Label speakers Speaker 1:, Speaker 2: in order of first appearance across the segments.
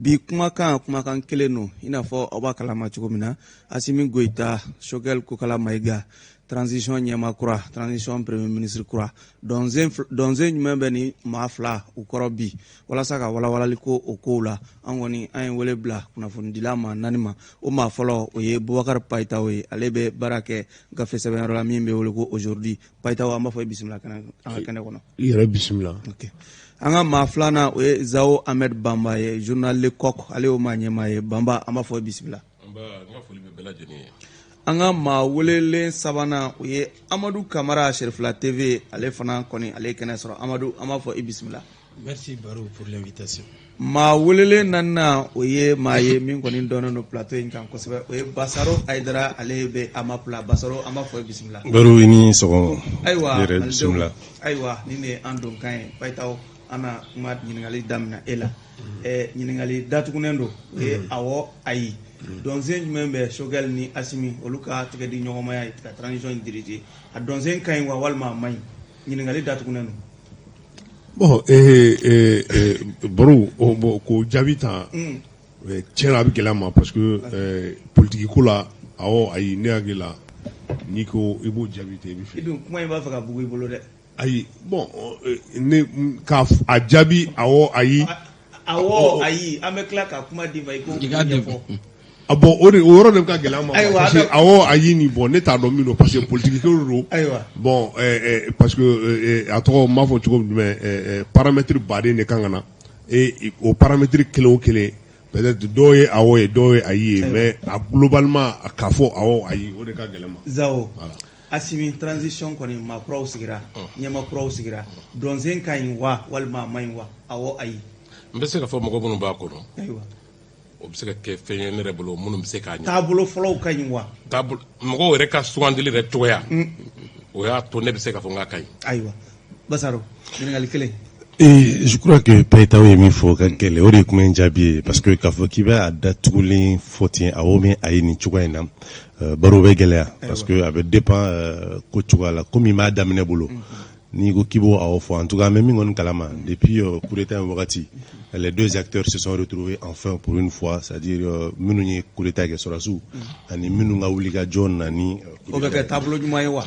Speaker 1: Bi kumakan, kumakan kelen don. I n'a fɔ aw b'a kalama cogo min na, Asimi Goyita, Choguel Kokala Mayiga, transition ɲɛma kura, transition premier ministre kura, dɔnsen jumɛn bɛ ni maa fila u kɔrɔ bi? Walasa ka walawalali ko o kow la, an kɔni an ye wele bila kunnafonidila maa naani ma. O maa fɔlɔ, o ye Bubakari Payitaw ye. Ale bɛ baara kɛ gafe sɛbɛnyɔrɔ la min bɛ wele ko Aujourd'hui. Payitaw, an b'a fɔ i bisimila an ka kɛnɛ kɔnɔ.
Speaker 2: I yɛrɛ bisimila.
Speaker 1: Okay. An ka maa filanan, o ye Zao Ahmed Banba ye, journal Le Coq, ale y'o maa ɲɛmaa ye. Banba, an b'a fɔ i bisimila. An ka maa welelen sabanan, o ye Amadu Kamara, Serifila TV. Ale fana kɔni, ale ye kɛnɛ sɔrɔ. Amadu, an b'a fɔ i bisimila.
Speaker 3: Merci Baro pour l'invitation.
Speaker 1: Maa welelen naaninan, o ye maa ye min kɔni dɔnnen don plateau in kan kosɛbɛ, o ye Basaro Ayidara, ale bɛ AMAP la. Basaro, an b'a fɔ i bisimila.
Speaker 4: Baro, i ni sɔgɔma.
Speaker 1: Ayiwa.
Speaker 4: Yɛrɛ bisimila.
Speaker 1: Ayiwa, nin de ye an donkan ye. Payitaw, an na kuma ɲininkali daminɛ e la. Ɲininkali datugunen don, o ye awɔ ayi: dɔnsen jumɛn bɛ Choguel ni Asimi olu ka tigɛ di ɲɔgɔnmaya ye ka transition in diriger? A dɔnsen ka ɲi wa, walima a man ɲi? Ɲininkali datugunen don.
Speaker 2: Bon, Baro, bon, k'o jaabi ta, tiɲɛ na, a bɛ gɛlɛya ma, parce que politique ko la, awɔ ayi, ne hakili la, n'i ko i b'o jaabi ten, i bɛ
Speaker 1: I
Speaker 2: fili.
Speaker 1: dun, kuma in b'a fɛ ka bugu i bolo dɛ.
Speaker 2: Ayi, bon, ne ka a jaabi awɔ ayi.
Speaker 1: Awɔ ayi, an bɛ tila ka kuma d'i ma, i k'o
Speaker 3: I k'a
Speaker 1: ɲɛfɔ.
Speaker 2: Ah bon, o de, o yɔrɔ de bɛ ka gɛlɛya ma.
Speaker 1: Ayiwa,
Speaker 2: parce que awɔ ayi nin, bon, ne t'a dɔn min don, parce que politique ko don. Bon, parce que a tɔgɔ, n b'a fɔ cogo jumɛn, paramètre baden de kan ka na, et o paramètre kelen o kelen, peut-être dɔw ye awɔ ye, dɔw ye ayi ye, mais a globalement, k'a fɔ awɔ ayi, o de ka gɛlɛn ma.
Speaker 1: Zao.
Speaker 2: Voilà.
Speaker 1: Asimi, transition kɔni, maa kuraw sigira, ɲɛma kuraw sigira, dɔnsen ka ɲi wa, walima a man ɲi wa? Awɔ ayi.
Speaker 5: N bɛ se ka fɔ mɔgɔ minnu b'a kɔnɔ, o bɛ se ka kɛ fɛn ye ne yɛrɛ bolo minnu bɛ se k'a ɲɛ.
Speaker 1: Taabolo fɔlɔw ka ɲi wa?
Speaker 5: Taabolo, mɔgɔw yɛrɛ ka sugandili yɛrɛ cogoya, o y'a to ne bɛ se ka fɔ n k'a ka ɲi.
Speaker 1: Ayiwa, Basaro, ɲininkali kelen.
Speaker 4: Et je crois que Payitaw ye min fɔ ka gɛlɛn, o de ye kuma in jaabi ye, parce que k'a fɔ k'i bɛ a datugulen fɔ ten, awɔ mais ayi, nin cogoya in na, baro bɛ gɛlɛya, parce que a bɛ dépend ko cogoya la, komi i m'a daminɛ bolo, n'i ko k'i b'o awɔ fɔ. En tout cas, an bɛ min kɔni kalama, depuis coup d'état in wagati, les deux acteurs se sont retrouvés enfin pour une fois, c'est-à-dire minnu ye coup d'état kɛ, sɔrɔdasiw, ani minnu ka wulikajɔ nani coup
Speaker 1: O bɛ
Speaker 4: d'état
Speaker 1: kɛ
Speaker 4: ye.
Speaker 1: taabolo ɲuman ye wa?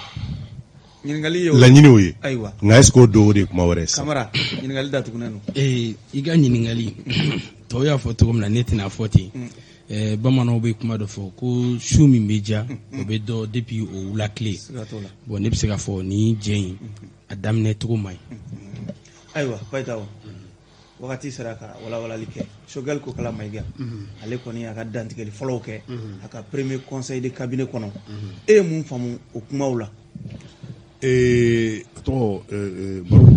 Speaker 1: Ɲininkali ye o.
Speaker 4: Laɲini o ye. Nka est ce que o don, o de ye kuma wɛrɛ ye sisan.
Speaker 1: Kamara, ɲininkali datugunen don.
Speaker 3: I ka ɲininkali, tɔw y'a fɔ cogo min na, ne tɛna fɔ ten. Bamananw bɛ kuma dɔ fɔ ko su min bɛ diya, o bɛ dɔn depuis o wula tile.
Speaker 1: Siga t'o la.
Speaker 3: Bon, ne bɛ se k'a fɔ nin jɛ in, a daminɛ cogo man ɲi.
Speaker 1: Ayiwa, Payitaw, wagati sera ka walawalali kɛ. Choguel Kokala Mayiga, ale kɔni y'a ka dantigɛli fɔlɔw kɛ a ka premier conseil de cabinet kɔnɔ. E ye mun faamu o kumaw la?
Speaker 2: A tɔgɔ, Baro,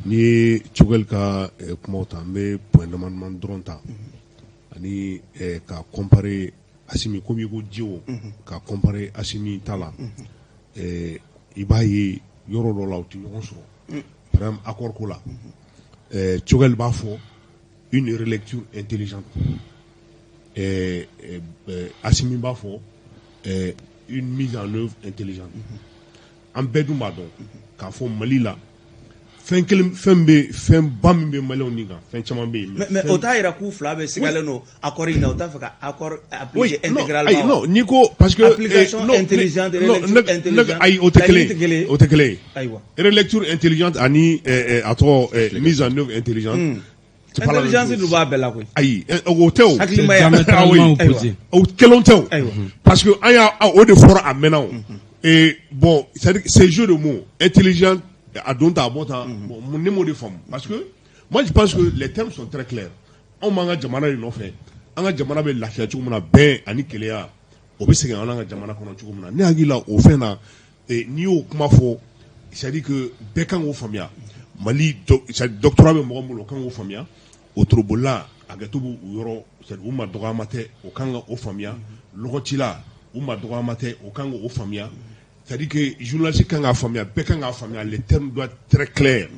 Speaker 2: n'i ye Choguel ka kumaw ta, n bɛ point dama dama dɔrɔn ta ani ka comparer Asimi, komi i ko jiw, ka comparer Asimi ta la, i b'a ye yɔrɔ dɔ la, u tɛ ɲɔgɔn sɔrɔ. Par exemple, accord ko la, Choguel b'a fɔ une relecture intelligente, Asimi b'a fɔ une mise en œuvre intelligente. An bɛɛ dun b'a dɔn k'a fɔ Mali la, fɛn kelen, fɛn bɛ, fɛn ba min bɛ Maliyɛnw ni kan, fɛn caman bɛ yen.
Speaker 1: Mais o t'a yira k'u fila bɛ sigalen don accord in na, o t'a fɛ ka accord
Speaker 2: Oui,
Speaker 1: appliquer
Speaker 2: non,
Speaker 1: intégralement.
Speaker 2: Ayi, non, n'i ko parce que
Speaker 1: Application
Speaker 2: non,
Speaker 1: intelligente,
Speaker 2: non,
Speaker 1: relecture intelligente.
Speaker 2: Ayi, o tɛ
Speaker 1: Laɲini
Speaker 2: kelen
Speaker 1: tɛ kelen
Speaker 2: ye.
Speaker 1: ye.
Speaker 2: O tɛ kelen ye. Relecture intelligente ani a tɔgɔ, mise en œuvre intelligente, c'est pas la même
Speaker 1: Intelligence
Speaker 2: chose.
Speaker 1: dun b'a bɛɛ la koyi.
Speaker 2: Ayi, o tɛ o.
Speaker 1: Hakilimaya.
Speaker 3: Diamétralement
Speaker 2: Ah oui.
Speaker 3: opposé.
Speaker 2: O kelenw tɛ o. Parce que an y'a, o de fɔra a mɛnna o. Et bon, c'est-à-dire ces jeux de mots, intelligent, a don ta, a bɔ tan, bon, ne m'o de faamu, parce que moi je pense que les termes sont très clairs. Anw b'an ka jamana de nɔfɛ, an ka jamana bɛ lafiya cogo min na, bɛn ani kelenya, o bɛ segin an ka jamana kɔnɔ cogo min na. Ne hakili la, o fɛn na, n'i y'o kuma fɔ, c'est-à-dire que bɛɛ kan k'o faamuya. Mali c'est à dire doctorat bɛ mɔgɔ min bolo, o kan k'o faamuya. Wotorobolila, hakɛto b'u yɔrɔ, c'est à dire u ma dɔgɔyama tɛ, o kan ka o faamuya. Lɔgɔcila, u ma dɔgɔyama tɛ, o kan k'o faamuya. C'est-à-dire que journaliste kan k'a faamuya, bɛɛ kan k'a faamuya. Les termes doivent être très clairs.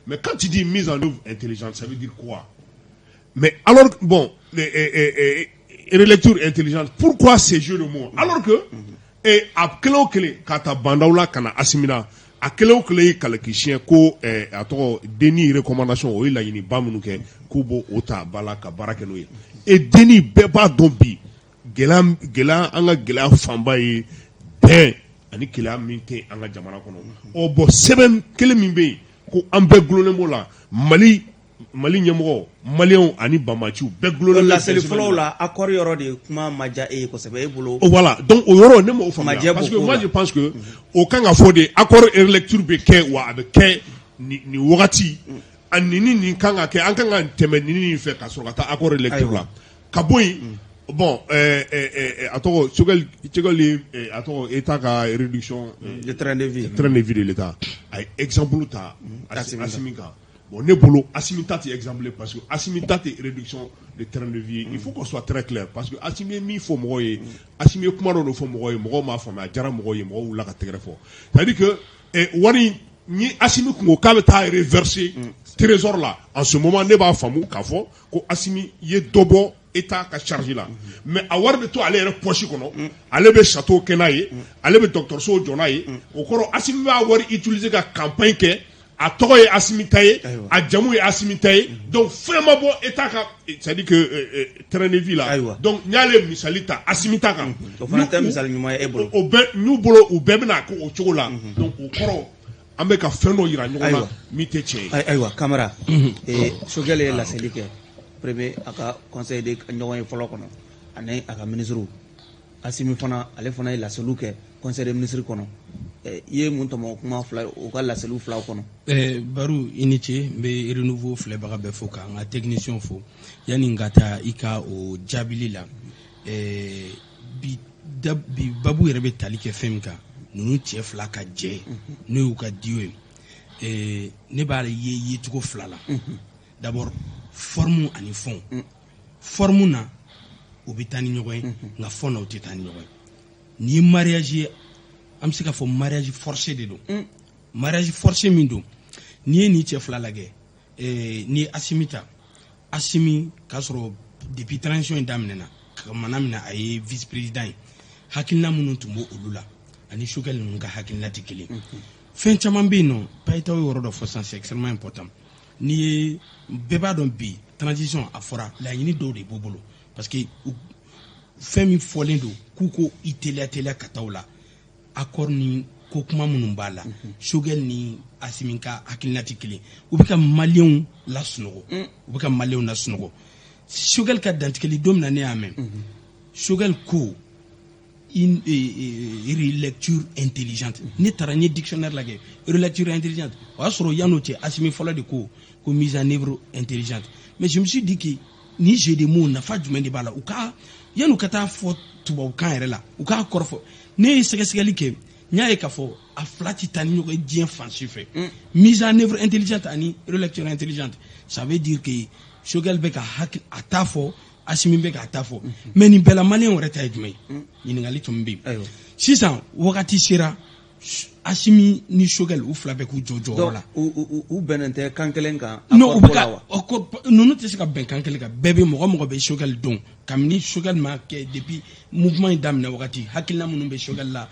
Speaker 2: Mais quand tu dis mise en œuvre intelligente, ça veut dire quoi? Mais alors, bon, relecture intelligente, pourquoi ces jeux de mots? Alors que, et a kelen o kelen, k'a ta Bandaw la ka na Asimi na, A kelen o kelen ye kali siɲɛ ko a tɔgɔ DNI recommandation, o ye laɲiniba minnu kɛ, k'u b'o o ta ba la ka baara kɛ n'o ye. E DNI, bɛɛ b'a dɔn bi, gɛlɛya, an ka gɛlɛya fanba ye bɛn ani kelenya min tɛ an ka jamana kɔnɔ. Ɔ bɔn, sɛbɛn kelen min bɛ yen ko an bɛɛ gulonnen b'o la, Mali ɲɛmɔgɔ, maliyɛnw ani banbaanciw bɛɛ gulonnen bɛ.
Speaker 1: Laseli fɔlɔw la, accord yɔrɔ de kuma ma diya e ye kosɛbɛ e bolo.
Speaker 2: Voilà, donc o yɔrɔ ne m'o faamuya, parce que moi je pense que o kan ka fɔ de, accord relecture bɛ kɛ wa, a bɛ kɛ nin wagati, a nin ni nin kan ka kɛ, an kan ka tɛmɛ nin ni nin fɛ ka sɔrɔ ka taa accord relecture la ka bɔ yen. Bon, a tɔgɔ Choguel ye, a tɔgɔ État ka réduction
Speaker 1: de train de vie,
Speaker 2: train de vie de l'État, a ye exemple ta Assimi kan. Bon, ne bolo, Assimi ta tɛ exemple, parce que Assimi ta tɛ réduction de train de vie. Il faut qu'on soit très clair, parce que Assimi ye min fɔ mɔgɔw ye, Assimi ye kuma dɔ de fɔ mɔgɔw ye, mɔgɔw m'a faamuya, a diyara mɔgɔw ye, mɔgɔw wulila ka tɛgɛrɛ fɔ. C'est à dire que wari ni Assimi kun ko k'a bɛ taa reverser trésor la en ce moment, ne b'a faamu k'a fɔ ko Assimi ye dɔ bɔ État ka charge la, mais a wari bɛ to ale yɛrɛ poche kɔnɔ, ale bɛ château kɛ n'a ye, ale bɛ dɔgɔtɔrɔso jɔ n'a ye. O kɔrɔ, Assimi b'a wari utiliser ka campagne kɛ, a tɔgɔ ye Assimi ta ye, a jamu ye Assimi ta ye, donc fɛn ma bɔ État ka, c'est à dire que train de vie la. Donc n y'ale misali ta Assimi ta kan.
Speaker 1: O fana tɛ misali ɲuman ye e bolo.
Speaker 2: O bɛɛ n'u bolo, u bɛɛ bɛna k'o cogo la. Donc o kɔrɔ, an bɛ ka fɛn dɔ yira ɲɔgɔn na min tɛ tiɲɛ ye.
Speaker 1: Ayiwa Kamara, Choguel ye laseli kɛ premier a ka conseil de ɲɔgɔn ye fɔlɔ kɔnɔ ani a ka ministre. Assimi fana, ale fana ye laseliw kɛ conseil des ministres kɔnɔ. I ye mun tɔmɔ kuma fila u ka laseliw filaw kɔnɔ?
Speaker 3: Baru, i ni ce. N bɛ Renouveau filɛbaga bɛɛ fo, k'an ka technicien fo. Yanni n ka taa i ka o jaabili la, bi bi babu yɛrɛ bɛ tali kɛ fɛn min kan, ninnu cɛ fila ka jɛ, n'o y'u ka duo ye, ne b'a ye yecogo fila la. D'abord, forme ani fond. Forme na, u bɛ taa ni ɲɔgɔn ye, nka fond na, u tɛ taa ni ɲɔgɔn ye. Nin ye mariage ye, an bɛ se k'a fɔ mariage forcé de don. Mariage forcé min don, n'i ye nin cɛ fila lajɛ, n'i ye Assimi ta, Assimi k'a sɔrɔ depuis transition in daminɛna, kamana min na a ye vice président ye, hakilina minnu tun b'o olu la ani Choguel ninnu ka hakilina tɛ kelen. Fɛn caman bɛ yen nɔ, Payitaw ye yɔrɔ dɔ fɔ sisan, c'est extrêmement important. N'i ye, bɛɛ b'a dɔn bi, transition a fɔra, laɲini dɔw de b'u bolo, parce que fɛn min fɔlen don k'u ko i teliya teliya ka taa o la, accord ni ko kuma minnu b'a la, Choguel ni Assimi ka hakilina tɛ kelen. U bɛ ka maliyɛnw lasunɔgɔ, u bɛ ka maliyɛnw lasunɔgɔ. Choguel ka dantigɛli don min na, ne y'a mɛn, Choguel ko une relecture intelligente. Ne taara n ye dictionnaire lajɛ, relecture intelligente, o y'a sɔrɔ yan'o cɛ, Assimi fɔlɔ de ko ko mise en œuvre intelligente. Mais je me suis dit que ni jeu de mots, nafa jumɛn de b'a la? U ka yan'u ka taa fɔ tubabukan yɛrɛ la, u k'a kɔrɔ fɔ. Ne ye sɛgɛsɛgɛli kɛ, n y'a ye k'a fɔ a fila tɛ taa ni ɲɔgɔn ye diɲɛ fan si fɛ. Mise en œuvre intelligente ani relecture intelligente, ça veut dire que Choguel bɛ ka hakili a t'a fɔ, Assimi bɛ k'a ta fɔ. Mais nin bɛɛ la, maliyɛn yɛrɛ ta ye jumɛn ye? Ɲininkali tun bɛ yen. Sisan wagati sera, Assimi ni Choguel, u fila bɛɛ k'u jɔ jɔyɔrɔ la.
Speaker 1: U bɛnnen tɛ kan kelen kan.
Speaker 3: Non, u bɛ ka ninnu tɛ se ka bɛn kan kelen kan. Bɛɛ bɛ mɔgɔ mɔgɔ bɛ Choguel dɔn, kabini Choguel ma kɛ, depuis mouvement in daminɛ wagati, hakilina minnu bɛ Choguel la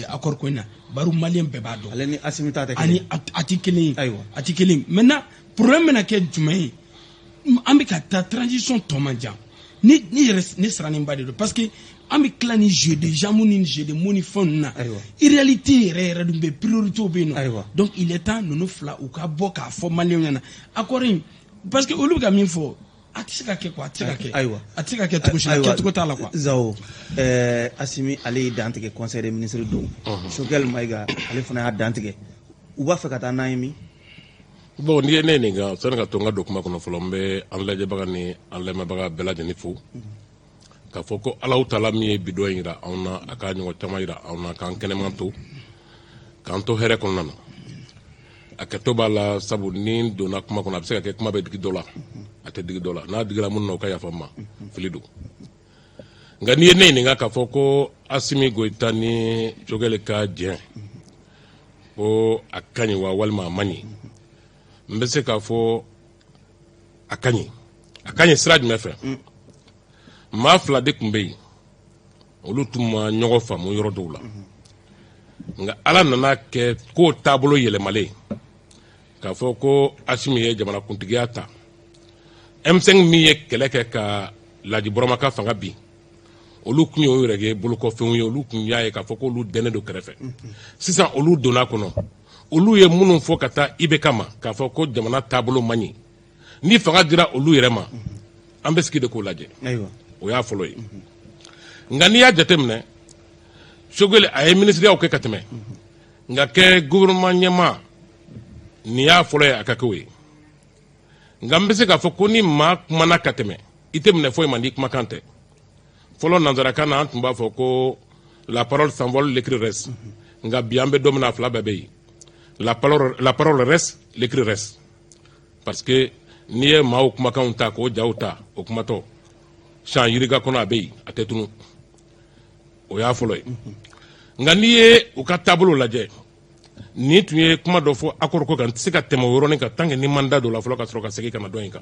Speaker 3: accord ko in na, baro maliyɛn bɛɛ b'a dɔn.
Speaker 1: Ale ni Assimi ta tɛ
Speaker 3: kelen. Ani a tɛ kelen ye. A tɛ kelen ye. Maintenant, problème bɛna kɛ jumɛn ye? An bɛ ka taa, transition tɔ man jan. Ne yɛrɛ, ne sirannenba de don, parce que an bɛ tila ni jeu de jambe ni jeu de mots ni fɛn ninnu na. Réalité yɛrɛ yɛrɛ dun bɛ, priorité bɛ yen nɔ. Donc il est temps ninnu fila u ka bɔ k'a fɔ maliyɛnw ɲɛna accord in, parce que olu bɛ ka min fɔ, a tɛ se ka kɛ quoi, a tɛ se ka kɛ. A tɛ se ka kɛ cogo si la, kɛcogo t'a la quoi.
Speaker 1: Zawo, Assimi ale ye dantigɛ conseil des ministres don, Choguel Maïga ale fana y'a dantigɛ. U b'a fɛ ka taa n'an ye min?
Speaker 5: Bon, n'i ye ne ɲininka, sani ka to n ka don kuma kɔnɔ fɔlɔ, n bɛ an lajɛbaga ni an lamɛnbaga bɛɛ lajɛlen fo k'a fɔ ko Alahu taala min ye bi don in yira anw na, a k'a ɲɔgɔn caman yira anw na, k'an kɛnɛman to, k'an to hɛrɛ kɔnɔna na. A kɛtɔ b'a la, sabu ni n donna kuma kɔnɔ, a bɛ se ka kɛ kuma bɛ digi dɔ la, a tɛ digi dɔ la. N'a digira minnu na, o ka yafa n ma, fili don. Nka n'i ye ne ɲininka k'a fɔ ko Assimi Goïta ni Choguel ka jɛn, ko a ka ɲi wa walima a man ɲi, n bɛ se k'a fɔ a ka ɲi. A ka ɲi sira jumɛn fɛ? Maa fila de tun bɛ yen, olu tun ma ɲɔgɔn faamu yɔrɔ dɔw la. Nka Ala nana kɛ ko taabolo yɛlɛmalen k'a fɔ ko Asimi ye jamanakuntigiya ta, M5 min ye kɛlɛ kɛ ka Laji Burama ka fanga bin, olu tun y'o yɛrɛ kɛ bolokɔfɛnw ye. Olu tun y'a ye k'a fɔ k'olu dɛnnen don kɛrɛfɛ. Sisan olu donna kɔnɔ, olu ye minnu fɔ ka taa IBK ma k'a fɔ ko jamana taabolo man ɲi, ni fanga dira olu yɛrɛ ma, an bɛ sigi de k'o lajɛ. O y'a fɔlɔ ye. Nka n'i y'a jateminɛ, Choguel a ye minisiriyaw kɛ ka tɛmɛ, nka kɛ gouvernement ɲɛmaa, nin y'a fɔlɔ ye a ka k'o ye. Nka n bɛ se k'a fɔ ko ni maa kumana ka tɛmɛ, i tɛ minɛ foyi ma n'i kumakan tɛ. Fɔlɔ nanzarakan na, an tun b'a fɔ ko la parole s'envole, l'écrit reste. Nka bi, an bɛ don min na, a fila bɛɛ bɛ yen: la parole reste, l'écrit reste, parce que n'i ye maaw kumakanw ta k'o jaw ta, o kumatɔ san yirika kɔnɔ, a bɛ yen, a tɛ tunu. O y'a fɔlɔ ye. Nka n'i ye u ka taabolo lajɛ, nin tun ye kuma dɔ fɔ accord ko kan, n tɛ se ka tɛmɛ o yɔrɔnin kan tant que ni man da don la fɔlɔ ka sɔrɔ ka segin ka na dɔ in kan.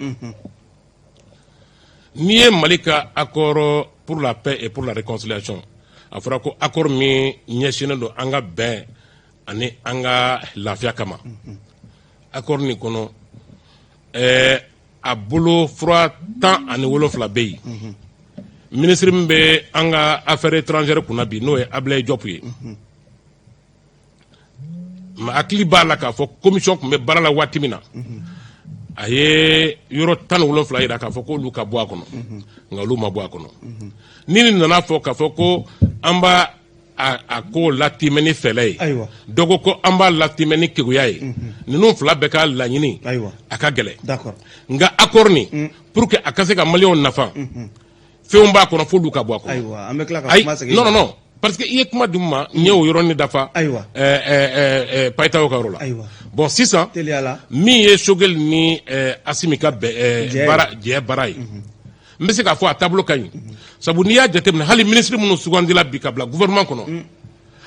Speaker 5: N'i ye Mali ka accord pour la paix et pour la réconciliation, a fɔra ko accord min ɲɛsinnen don an ka bɛn ani an ka lafiya kama, accord nin kɔnɔ, a bolo fura 17 bɛ yen. Minisiri min bɛ an ka affaires étrangères kunna bi, n'o ye Ablaye Diop ye, ma hakili b'a la k'a fɔ commission tun bɛ baara la waati min na, a ye yɔrɔ 17 yira k'a fɔ k'olu ka bɔ a kɔnɔ, nka olu ma bɔ a kɔnɔ. Ni nin nana fɔ k'a fɔ ko an b'a a ko latimɛ ni fɛlɛ ye, dɔ ko ko an b'a latimɛ ni keguya ye, ninnu fila bɛɛ ka laɲini a ka gɛlɛn. Nka accord nin, pour que a ka se ka maliyɛnw nafa, fɛnw b'a kɔnɔ f'olu ka bɔ a kɔnɔ.
Speaker 1: Ayiwa, an bɛ tila ka kuma segin.
Speaker 5: Non, non, non, parce que i ye kuma di ma, n ye o yɔrɔnin dafa. Payitaw ka yɔrɔ la. Bon, sisan min ye Choguel ni Asimi ka baara jɛ baara ye, n bɛ se k'a fɔ a taabolo ka ɲi, sabu n'i y'a jateminɛ, hali minisiri minnu sugandila bi ka bila gouvernement kɔnɔ,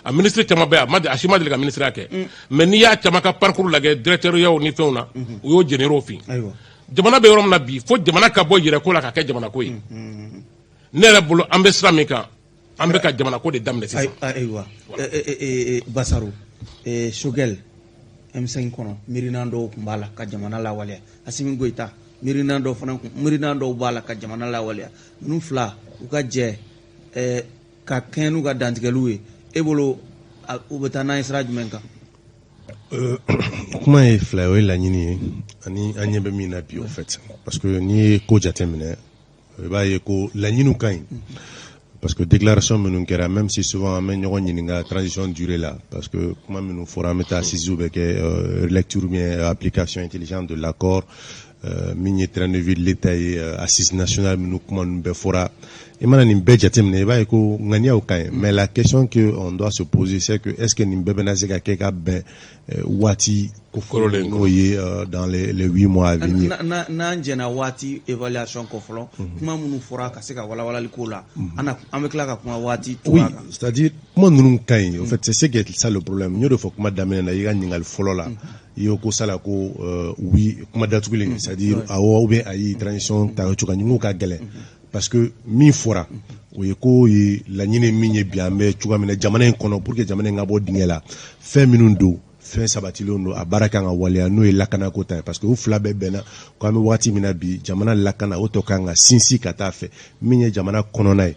Speaker 5: a minisiri caman bɛ yen, a ma a si ma deli ka minisiriya kɛ, mais n'i y'a caman ka parcours lajɛ, directeur yaw ni fɛnw na, u y'o généraux fin. Jamana bɛ yɔrɔ min na bi, fo jamana ka bɔ yɛrɛko la ka kɛ jamana ko ye. Ne yɛrɛ bolo, an bɛ sira min kan, an bɛ ka jamana ko de daminɛ sisan.
Speaker 1: Ayiwa, Basaru, Choguel, M5 kɔnɔ, miirina dɔw tun b'a la ka jamana lawaleya. Asimi Goyita, miirina dɔw fana, miirina dɔw b'a la ka jamana lawaleya. Ninnu fila, u ka jɛ ka kɛɲɛ n'u ka dantigɛliw ye, e bolo, u bɛ taa n'a ye sira jumɛn kan?
Speaker 4: Kuma ye fila ye. O ye laɲini ye ani an ɲɛ bɛ min na bi, au fait, parce que n'i ye ko jateminɛ, i b'a ye ko laɲiniw ka ɲi, parce que déclaration minnu kɛra, même si souvent an bɛ ɲɔgɔn ɲininka transition durée la, parce que kuma minnu fɔra, an bɛ taa assises bɛ kɛ, lecture ou bien application intelligente de l'accord, min ye train de vie de l'État ye, assise nationale minnu, kuma ninnu bɛɛ fɔra. I mana nin bɛɛ jateminɛ, i b'a ye ko ŋaniyaw ka ɲi, mais la question que on doit se poser, c'est que est-ce que nin bɛɛ bɛna se ka kɛ ka bɛn waati kofɔlen, n'o ye dans les 8 mois à venir?
Speaker 1: N'an jɛna waati évaluation kɔ fɔlɔ, kuma minnu fɔra ka se ka walawalali k'o la, an bɛ tila ka kuma waati.
Speaker 4: Oui, c'est-à-dire kuma ninnu ka ɲi. En fait, c'est ce qui est ça le problème. N y'o de fɔ kuma daminɛ na, i ka ɲininkali fɔlɔ la, i ye ko sala ko oui, kuma datugulen, c'est-à-dire awɔ ou bien ayi, transition ta cogo ɲuman ka gɛlɛn, parce que min fɔra, o ye ko ye laɲini min ye bi, an bɛ cogoya min na jamana in kɔnɔ, pour que jamana in ka bɔ dingɛ la, fɛn minnu don, fɛn sabatilenw don, a baara kan ka waleya, n'o ye lakanako ta ye, parce que u fila bɛɛ bɛnna ko an bɛ waati min na bi, jamana lakana o tɔ kan ka sinsin ka taa fɛ. Min ye jamana kɔnɔna ye,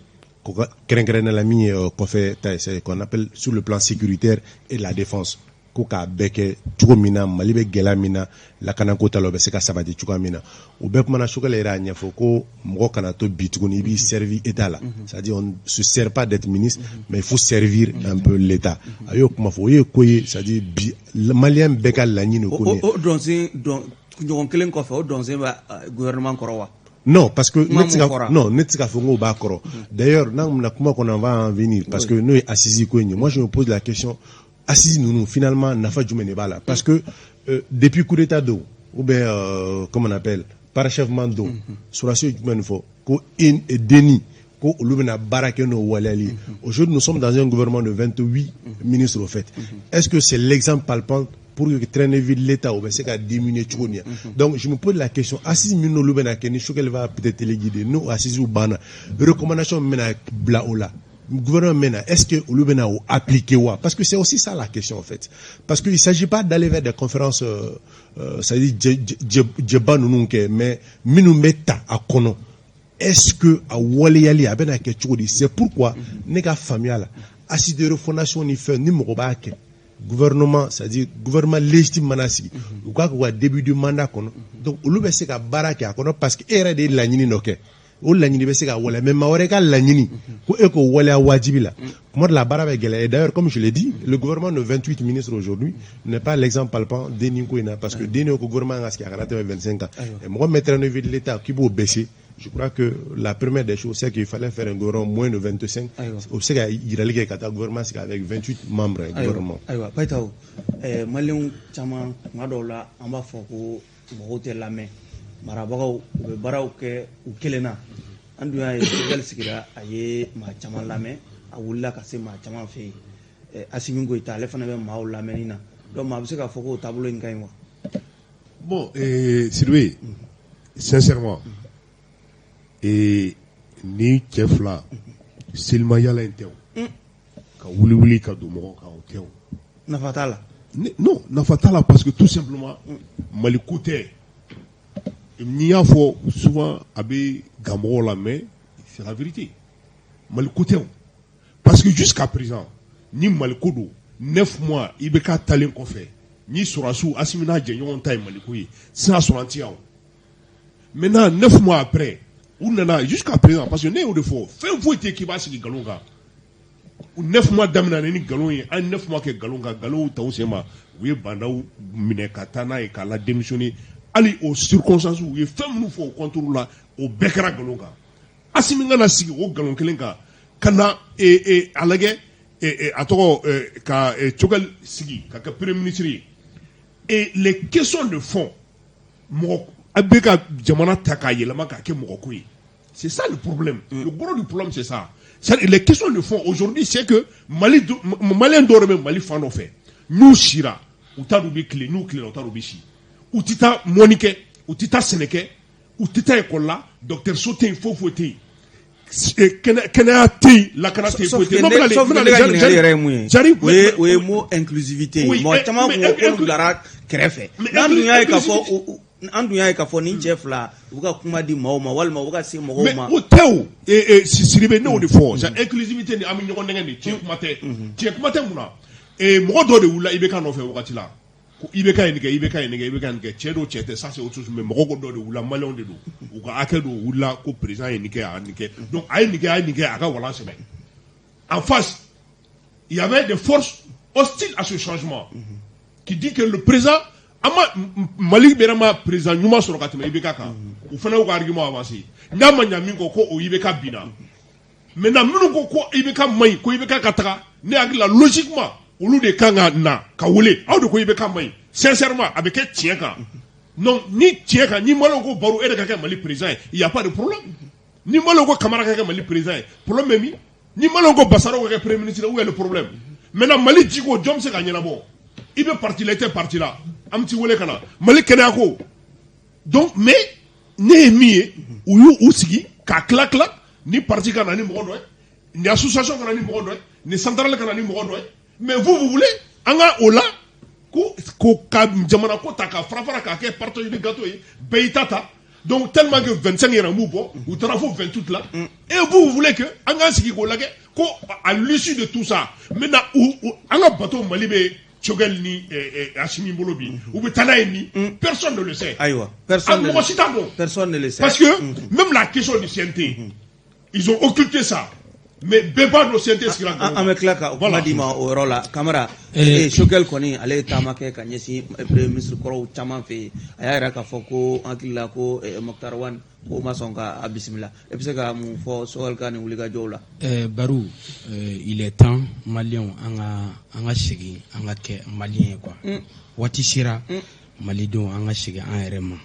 Speaker 4: kɛrɛnkɛrɛnnenya la min ye kɔfɛ ta ye, c'est qu'on appelle sur le plan sécuritaire et la défense, ko k'a bɛɛ kɛ cogo min na Mali bɛ gɛlɛya min na lakanako ta la, o bɛ se ka sabati cogoya min na. O bɛɛ kumana. Choguel yɛrɛ y'a ɲɛfɔ ko mɔgɔ kana to bi tuguni i b'i servir état la, c'est-à-dire on se sert pas d'être ministre, mais il faut servir un peu l'état. A y'o kuma fɔ, o ye ko ye, c'est-à-dire bi malien bɛɛ ka laɲini ko
Speaker 1: nin ye. O dɔnsen dɔn ɲɔgɔn kelen kɔfɛ, o dɔnsen bɛ gouvernement kɔrɔ wa?
Speaker 4: Non, parce que ne tɛ se ka, non, ne tɛ se k'a fɔ n k'o b'a kɔrɔ. D'ailleurs, n'an bɛna kuma kɔnɔ, on va en venir, parce que n'o ye assise ko in ye, moi je me pose la question: assise ninnu, finalement, nafa jumɛn de b'a la? Parce que depuis coup d'état don, ou bien comment on appelle, parachèvement don, sɔrɔdasiw ye jumɛn fɔ ko DENI, ko olu bɛna baara kɛ n'o waleyali ye. Aujourd'hui, nous sommes dans un gouvernement de 28 ministres, au fait. Est-ce que c'est l'exemple palpant pour que train de vie de l'État o bɛ se ka diminuer cogo min? Donc je me pose la question: assise min n'olu bɛna kɛ, ni Choguel va peut-être téléguider, n'o assise banna, recommandation min bɛna bila o la, Gouvernement bɛ na, est-ce que olu bɛna o appliquer wa? Parce que c'est aussi ça la question en fait, parce que il s'agit pas d'aller vers des conférences, c'est-à-dire jɛba ninnu kɛ, mais minnu bɛ ta a kɔnɔ, est-ce que a waleyali a bɛna kɛ cogo di? C'est pourquoi ne ka faamuya la, assise de refondation ni fɛn ni mɔgɔ b'a kɛ, gouvernement, c'est-à-dire gouvernement légitime mana sigi, u k'a k'u ka début du mandat kɔnɔ, donc olu bɛ se ka baara kɛ a kɔnɔ, parce que e yɛrɛ de ye laɲini dɔ kɛ, o laɲini bɛ se ka waleya. Mais maa wɛrɛ ka laɲini ko e k'o waleya wajibi la, kuma dɔ la a baara bɛ gɛlɛya. Et d'ailleurs, comme je l'ai dit, le gouvernement de 28 ministres aujourd'hui n'est pas l'exemple palpant DNI ko in na, parce que DNI ko gouvernement ka sigi a kana tɛmɛ 25 ans, et mɔgɔ min bɛ train de vie de l'État k'i b'o baisser, je crois que la première des choses, c'est qu'il fallait faire un gouvernement moins de 25. O bɛ se ka yirali kɛ ka taa gouvernement sigi avec 28 membres gouvernement.
Speaker 1: Ayiwa Payitaho, maliyɛnw caman, tuma dɔw la an b'a fɔ ko mɔgɔw tɛ lamɛn, marabagaw u bɛ baaraw kɛ u kelen na. An dun y'a ye Choguel sigira, a ye maa caman lamɛn, a wulila ka se maa caman fɛ yen. Assimi Goïta, ale fana bɛ maaw lamɛnni na. Donc maa bɛ se k'a fɔ k'o taabolo in ka ɲi wa?
Speaker 2: Bon, Sidibe, sincèrement, ni cɛ fila selima yala in tɛ o, ka wuli wuli ka don mɔgɔw kan, o tɛ o.
Speaker 1: Nafa t'a la.
Speaker 2: Non, nafa t'a la, parce que tout simplement Mali ko tɛ. N'i y'a fɔ souvent, a bɛ gan mɔgɔw la, mais c'est la vérité, Mali ko tɛ o, parce que jusqu'à présent, ni Mali ko don, 9 mois IBK talen kɔfɛ, ni sɔrɔdasiw Assimi n'a jɛɲɔgɔn ta ye Mali ko ye sisan, sɔrɔ an ti yan o. Maintenant, 9 mois après, u nana jusqu'à présent, parce que ne y'o de fɔ, fɛn foyi tɛ k'i b'a sigi nkalon kan. 9 mois daminɛ ni nkalon ye, an ye 9 mois kɛ nkalon kan, nkalonw ta u sen ma. U ye Bah N'Daw minɛ ka taa n'a ye k'a la démissionner. Hali o circonstances, u ye fɛn minnu fɔ o contre la, o bɛɛ kɛra nkalon kan. Assimi kana sigi o nkalon kelen kan ka na a lajɛ, a tɔgɔ, ka Choguel sigi ka kɛ premier ministre ye. Et les questions de fond, mɔgɔ a bɛ ka jamana ta k'a yɛlɛma k'a kɛ mɔgɔ ko ye, c'est ça le problème. Le gros du problème, c'est ça. C'est les questions de fond aujourd'hui, c'est que Mali, malien dɔw de bɛ Mali fan dɔ fɛ, n'u sira u t'a dɔn u bɛ tile, n'u tilela u t'a dɔn u bɛ si, u tɛ taa mɔni kɛ, u tɛ taa sɛnɛ kɛ, u tɛ taa école la, dɔgɔtɔrɔso tɛ yen, foyi foyi tɛ yen, kɛnɛya tɛ yen, lakana tɛ yen, foyi tɛ yen.
Speaker 1: Sauf que ne ka ɲininkali yɛrɛ ye mun ye, o ye mot inclusivité ye. Mɔgɔ caman kun ko k'olu bilara kɛrɛfɛ. N'an dun y'a ye k'a fɔ, an dun y'a ye k'a fɔ nin cɛ fila u bɛ ka kuma di maaw ma, walima u bɛ ka se mɔgɔw ma.
Speaker 2: Mais o tɛ o, Sidibe, ne y'o de fɔ, c'est inclusivité ni an bɛ ɲɔgɔn nɛgɛn de. Tiɲɛ kuma tɛ, tiɲɛ kuma tɛ mun na? Mɔgɔ dɔw de wulila IBK nɔfɛ wagati la ko IBK ye nin kɛ, IBK ye nin kɛ, IBK ye nin kɛ. Cɛ don, cɛ tɛ, ça c'est autre chose, mais mɔgɔ ko dɔ de wulila, maliyɛnw de don, u ka hakɛ dɔw wulila ko président ye nin kɛ, a ye nin kɛ, donc a ye nin kɛ, a ye nin kɛ, a ka walan sɛbɛn. En face, il y avait des forces hostiles à ce changement qui dit que le président, an ma Mali yɛrɛ ma président ɲuman sɔrɔ ka tɛmɛ IBK kan. U fana y'u ka argument avancé. N'a ma ɲa min kɔ, ko o IBK binna. Maintenant, minnu ko ko IBK man ɲi, ko IBK ka taga, ne hakili la, logiquement, olu de kan ka na ka wele: aw de ko IBK man ɲi. Sincèrement, a bɛ kɛ tiɲɛ kan. Non, ni tiɲɛ kan, ni maliyɛnw ko Baro e de ka kɛ Mali président ye, il y a pas de problème. Ni maliyɛnw ko Kamara ka kɛ Mali président ye, problème bɛ min? Ni maliyɛnw ko Basaro ka kɛ premier ministre, où est le problème? Maintenant, Mali jiko, jɔn bɛ se ka ɲɛnabɔ? I bɛ parti la, i tɛ parti la, an bɛ t'i wele ka na. Mali kɛnɛya ko donc, mais ne ye min ye, u y'u u sigi k'a tila tila: ni parti ka na ni mɔgɔ dɔ ye, ni association ka na ni mɔgɔ dɔ ye, ni centrale ka na ni mɔgɔ dɔ ye. Mais vous, vous voulez an ka o la ko ka jamana ko ta ka fara fara k'a kɛ partage de gâteau ye, bɛɛ y'i ta ta. Donc tellement que 25 yɛrɛ m'u bɔ, u taara fo 28 la. Et vous, vous voulez que an k'an sigi k'o lajɛ ko à l'issue de tout ça, maintenant, u an ka bateau Mali bɛ Choguel ni Assimi bolo bi, u bɛ taa n'a ye min, personne ne le sait.
Speaker 1: Ayiwa, personne.
Speaker 2: Mɔgɔ si t'a dɔn.
Speaker 1: Personne ne le sait.
Speaker 2: Parce que même la question du CNT, ils ont occulté ça, mais bɛɛ b'a dɔn CNT sigira.
Speaker 1: An bɛ tila ka kuma d'i ma o yɔrɔ la, Kamara. Choguel kɔni, ale ye taama kɛ ka ɲɛsin premier ministre kɔrɔw caman fɛ yen. A y'a yira k'a fɔ ko an hakili la ko Moctar Ouane ko ma sɔn ka a bisimila. E bɛ se ka mun fɔ Choguel ka nin wulikajɔw la?
Speaker 3: Baru, il est temps, maliyɛnw, an ka segin an ka kɛ maliyɛn ye quoi. Waati sera, malidenw, an ka segin an yɛrɛ ma.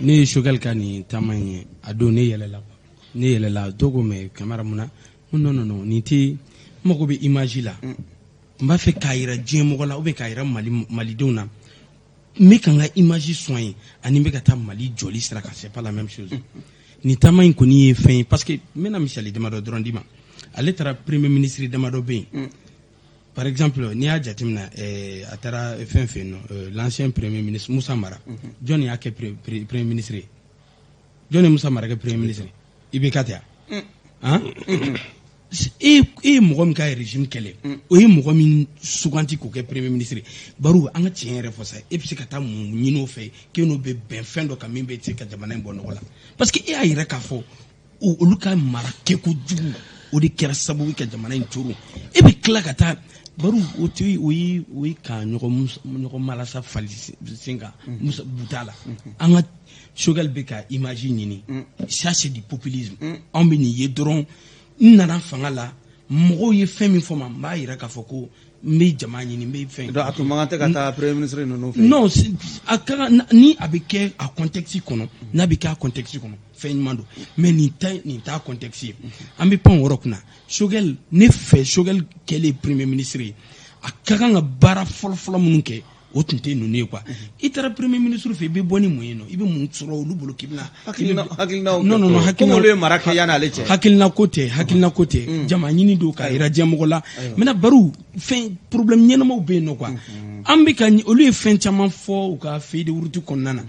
Speaker 3: Ne ye Choguel ka nin taama in ye, a don ne yɛlɛla, ne yɛlɛla. Dɔw ko: mais Kamara, mun na? Non, non, non, nin tɛ. N mago bɛ image la, n b'a fɛ k'a yira diɲɛ mɔgɔ la ou bien k'a yira Mali malidenw na. N bɛ ka n ka image soigner ani n bɛ ka taa Mali jɔli sira kan, c'est pas la même chose. Nin taama in kɔni ye fɛn ye, parce que n bɛna misali damadɔ dɔrɔn d'i ma. Ale taara premier ministre damadɔ bɛ yen. Par exemple, n'i y'a jateminɛ, a taara fɛn fɛ yen nɔ, l'ancien premier ministre Moussa Mara. Jɔn y'a kɛ premier ministre ye? Jɔn ye Moussa Mara kɛ premier ministre ye? IBK tɛ yan han? E ye mɔgɔ min ka régime kɛlɛ, o ye mɔgɔ min suganti k'o kɛ premier ministre ye. Baro, an ka tiɲɛ yɛrɛ fɔ sa, e bɛ se ka taa mun ɲini o fɛ k'e n'o bɛ bɛn fɛn dɔ kan min bɛ se ka jamana in bɔ nɔgɔ la? Parce que e y'a yira k'a fɔ olu ka mara kɛko jugu, o de kɛra sababu ye ka jamana in coron. E bɛ tila ka taa, baro, o tɛ o ye ka ɲɔgɔn malasa fali sen kan buta la. An ka Choguel bɛ ka image ɲini, ça c'est du populisme. Anw bɛ nin ye dɔrɔn, n nana fanga la, mɔgɔw ye fɛn min fɔ ma, n b'a yira k'a fɔ ko n bɛ jama ɲini, n bɛ fɛn.
Speaker 1: Donc a tun man kan tɛ ka taa premier ministre ninnu fɛ?
Speaker 3: Non, a ka kan ni a bɛ kɛ a contexte kɔnɔ. N'a bɛ kɛ a contexte kɔnɔ, fɛn ɲuman don, mais nin tɛ, nin t'a contexte ye. An bɛ pan o yɔrɔ kunna. Choguel, ne fɛ, Choguel kɛlen premier ministre ye, a ka kan ka baara fɔlɔ-fɔlɔ minnu kɛ, o tun tɛ ninnu ye quoi. I taara premier ministre fɛ, i bɛ bɔ ni mun ye nɔ? I bɛ mun sɔrɔ olu bolo k'i bɛna?
Speaker 1: Hakilinaw.
Speaker 3: Non, non, non.
Speaker 1: Hakilina, olu ye mara kɛ yanni ale cɛ.
Speaker 3: Hakilina ko tɛ, hakilina ko tɛ. Jama ɲini don k'a yira diɲɛmɔgɔ la. Maintenant, baro, fɛn problème ɲɛnamaw bɛ yen nɔ quoi. An bɛ ka olu ye fɛn caman fɔ u ka feuille de route kɔnɔna na,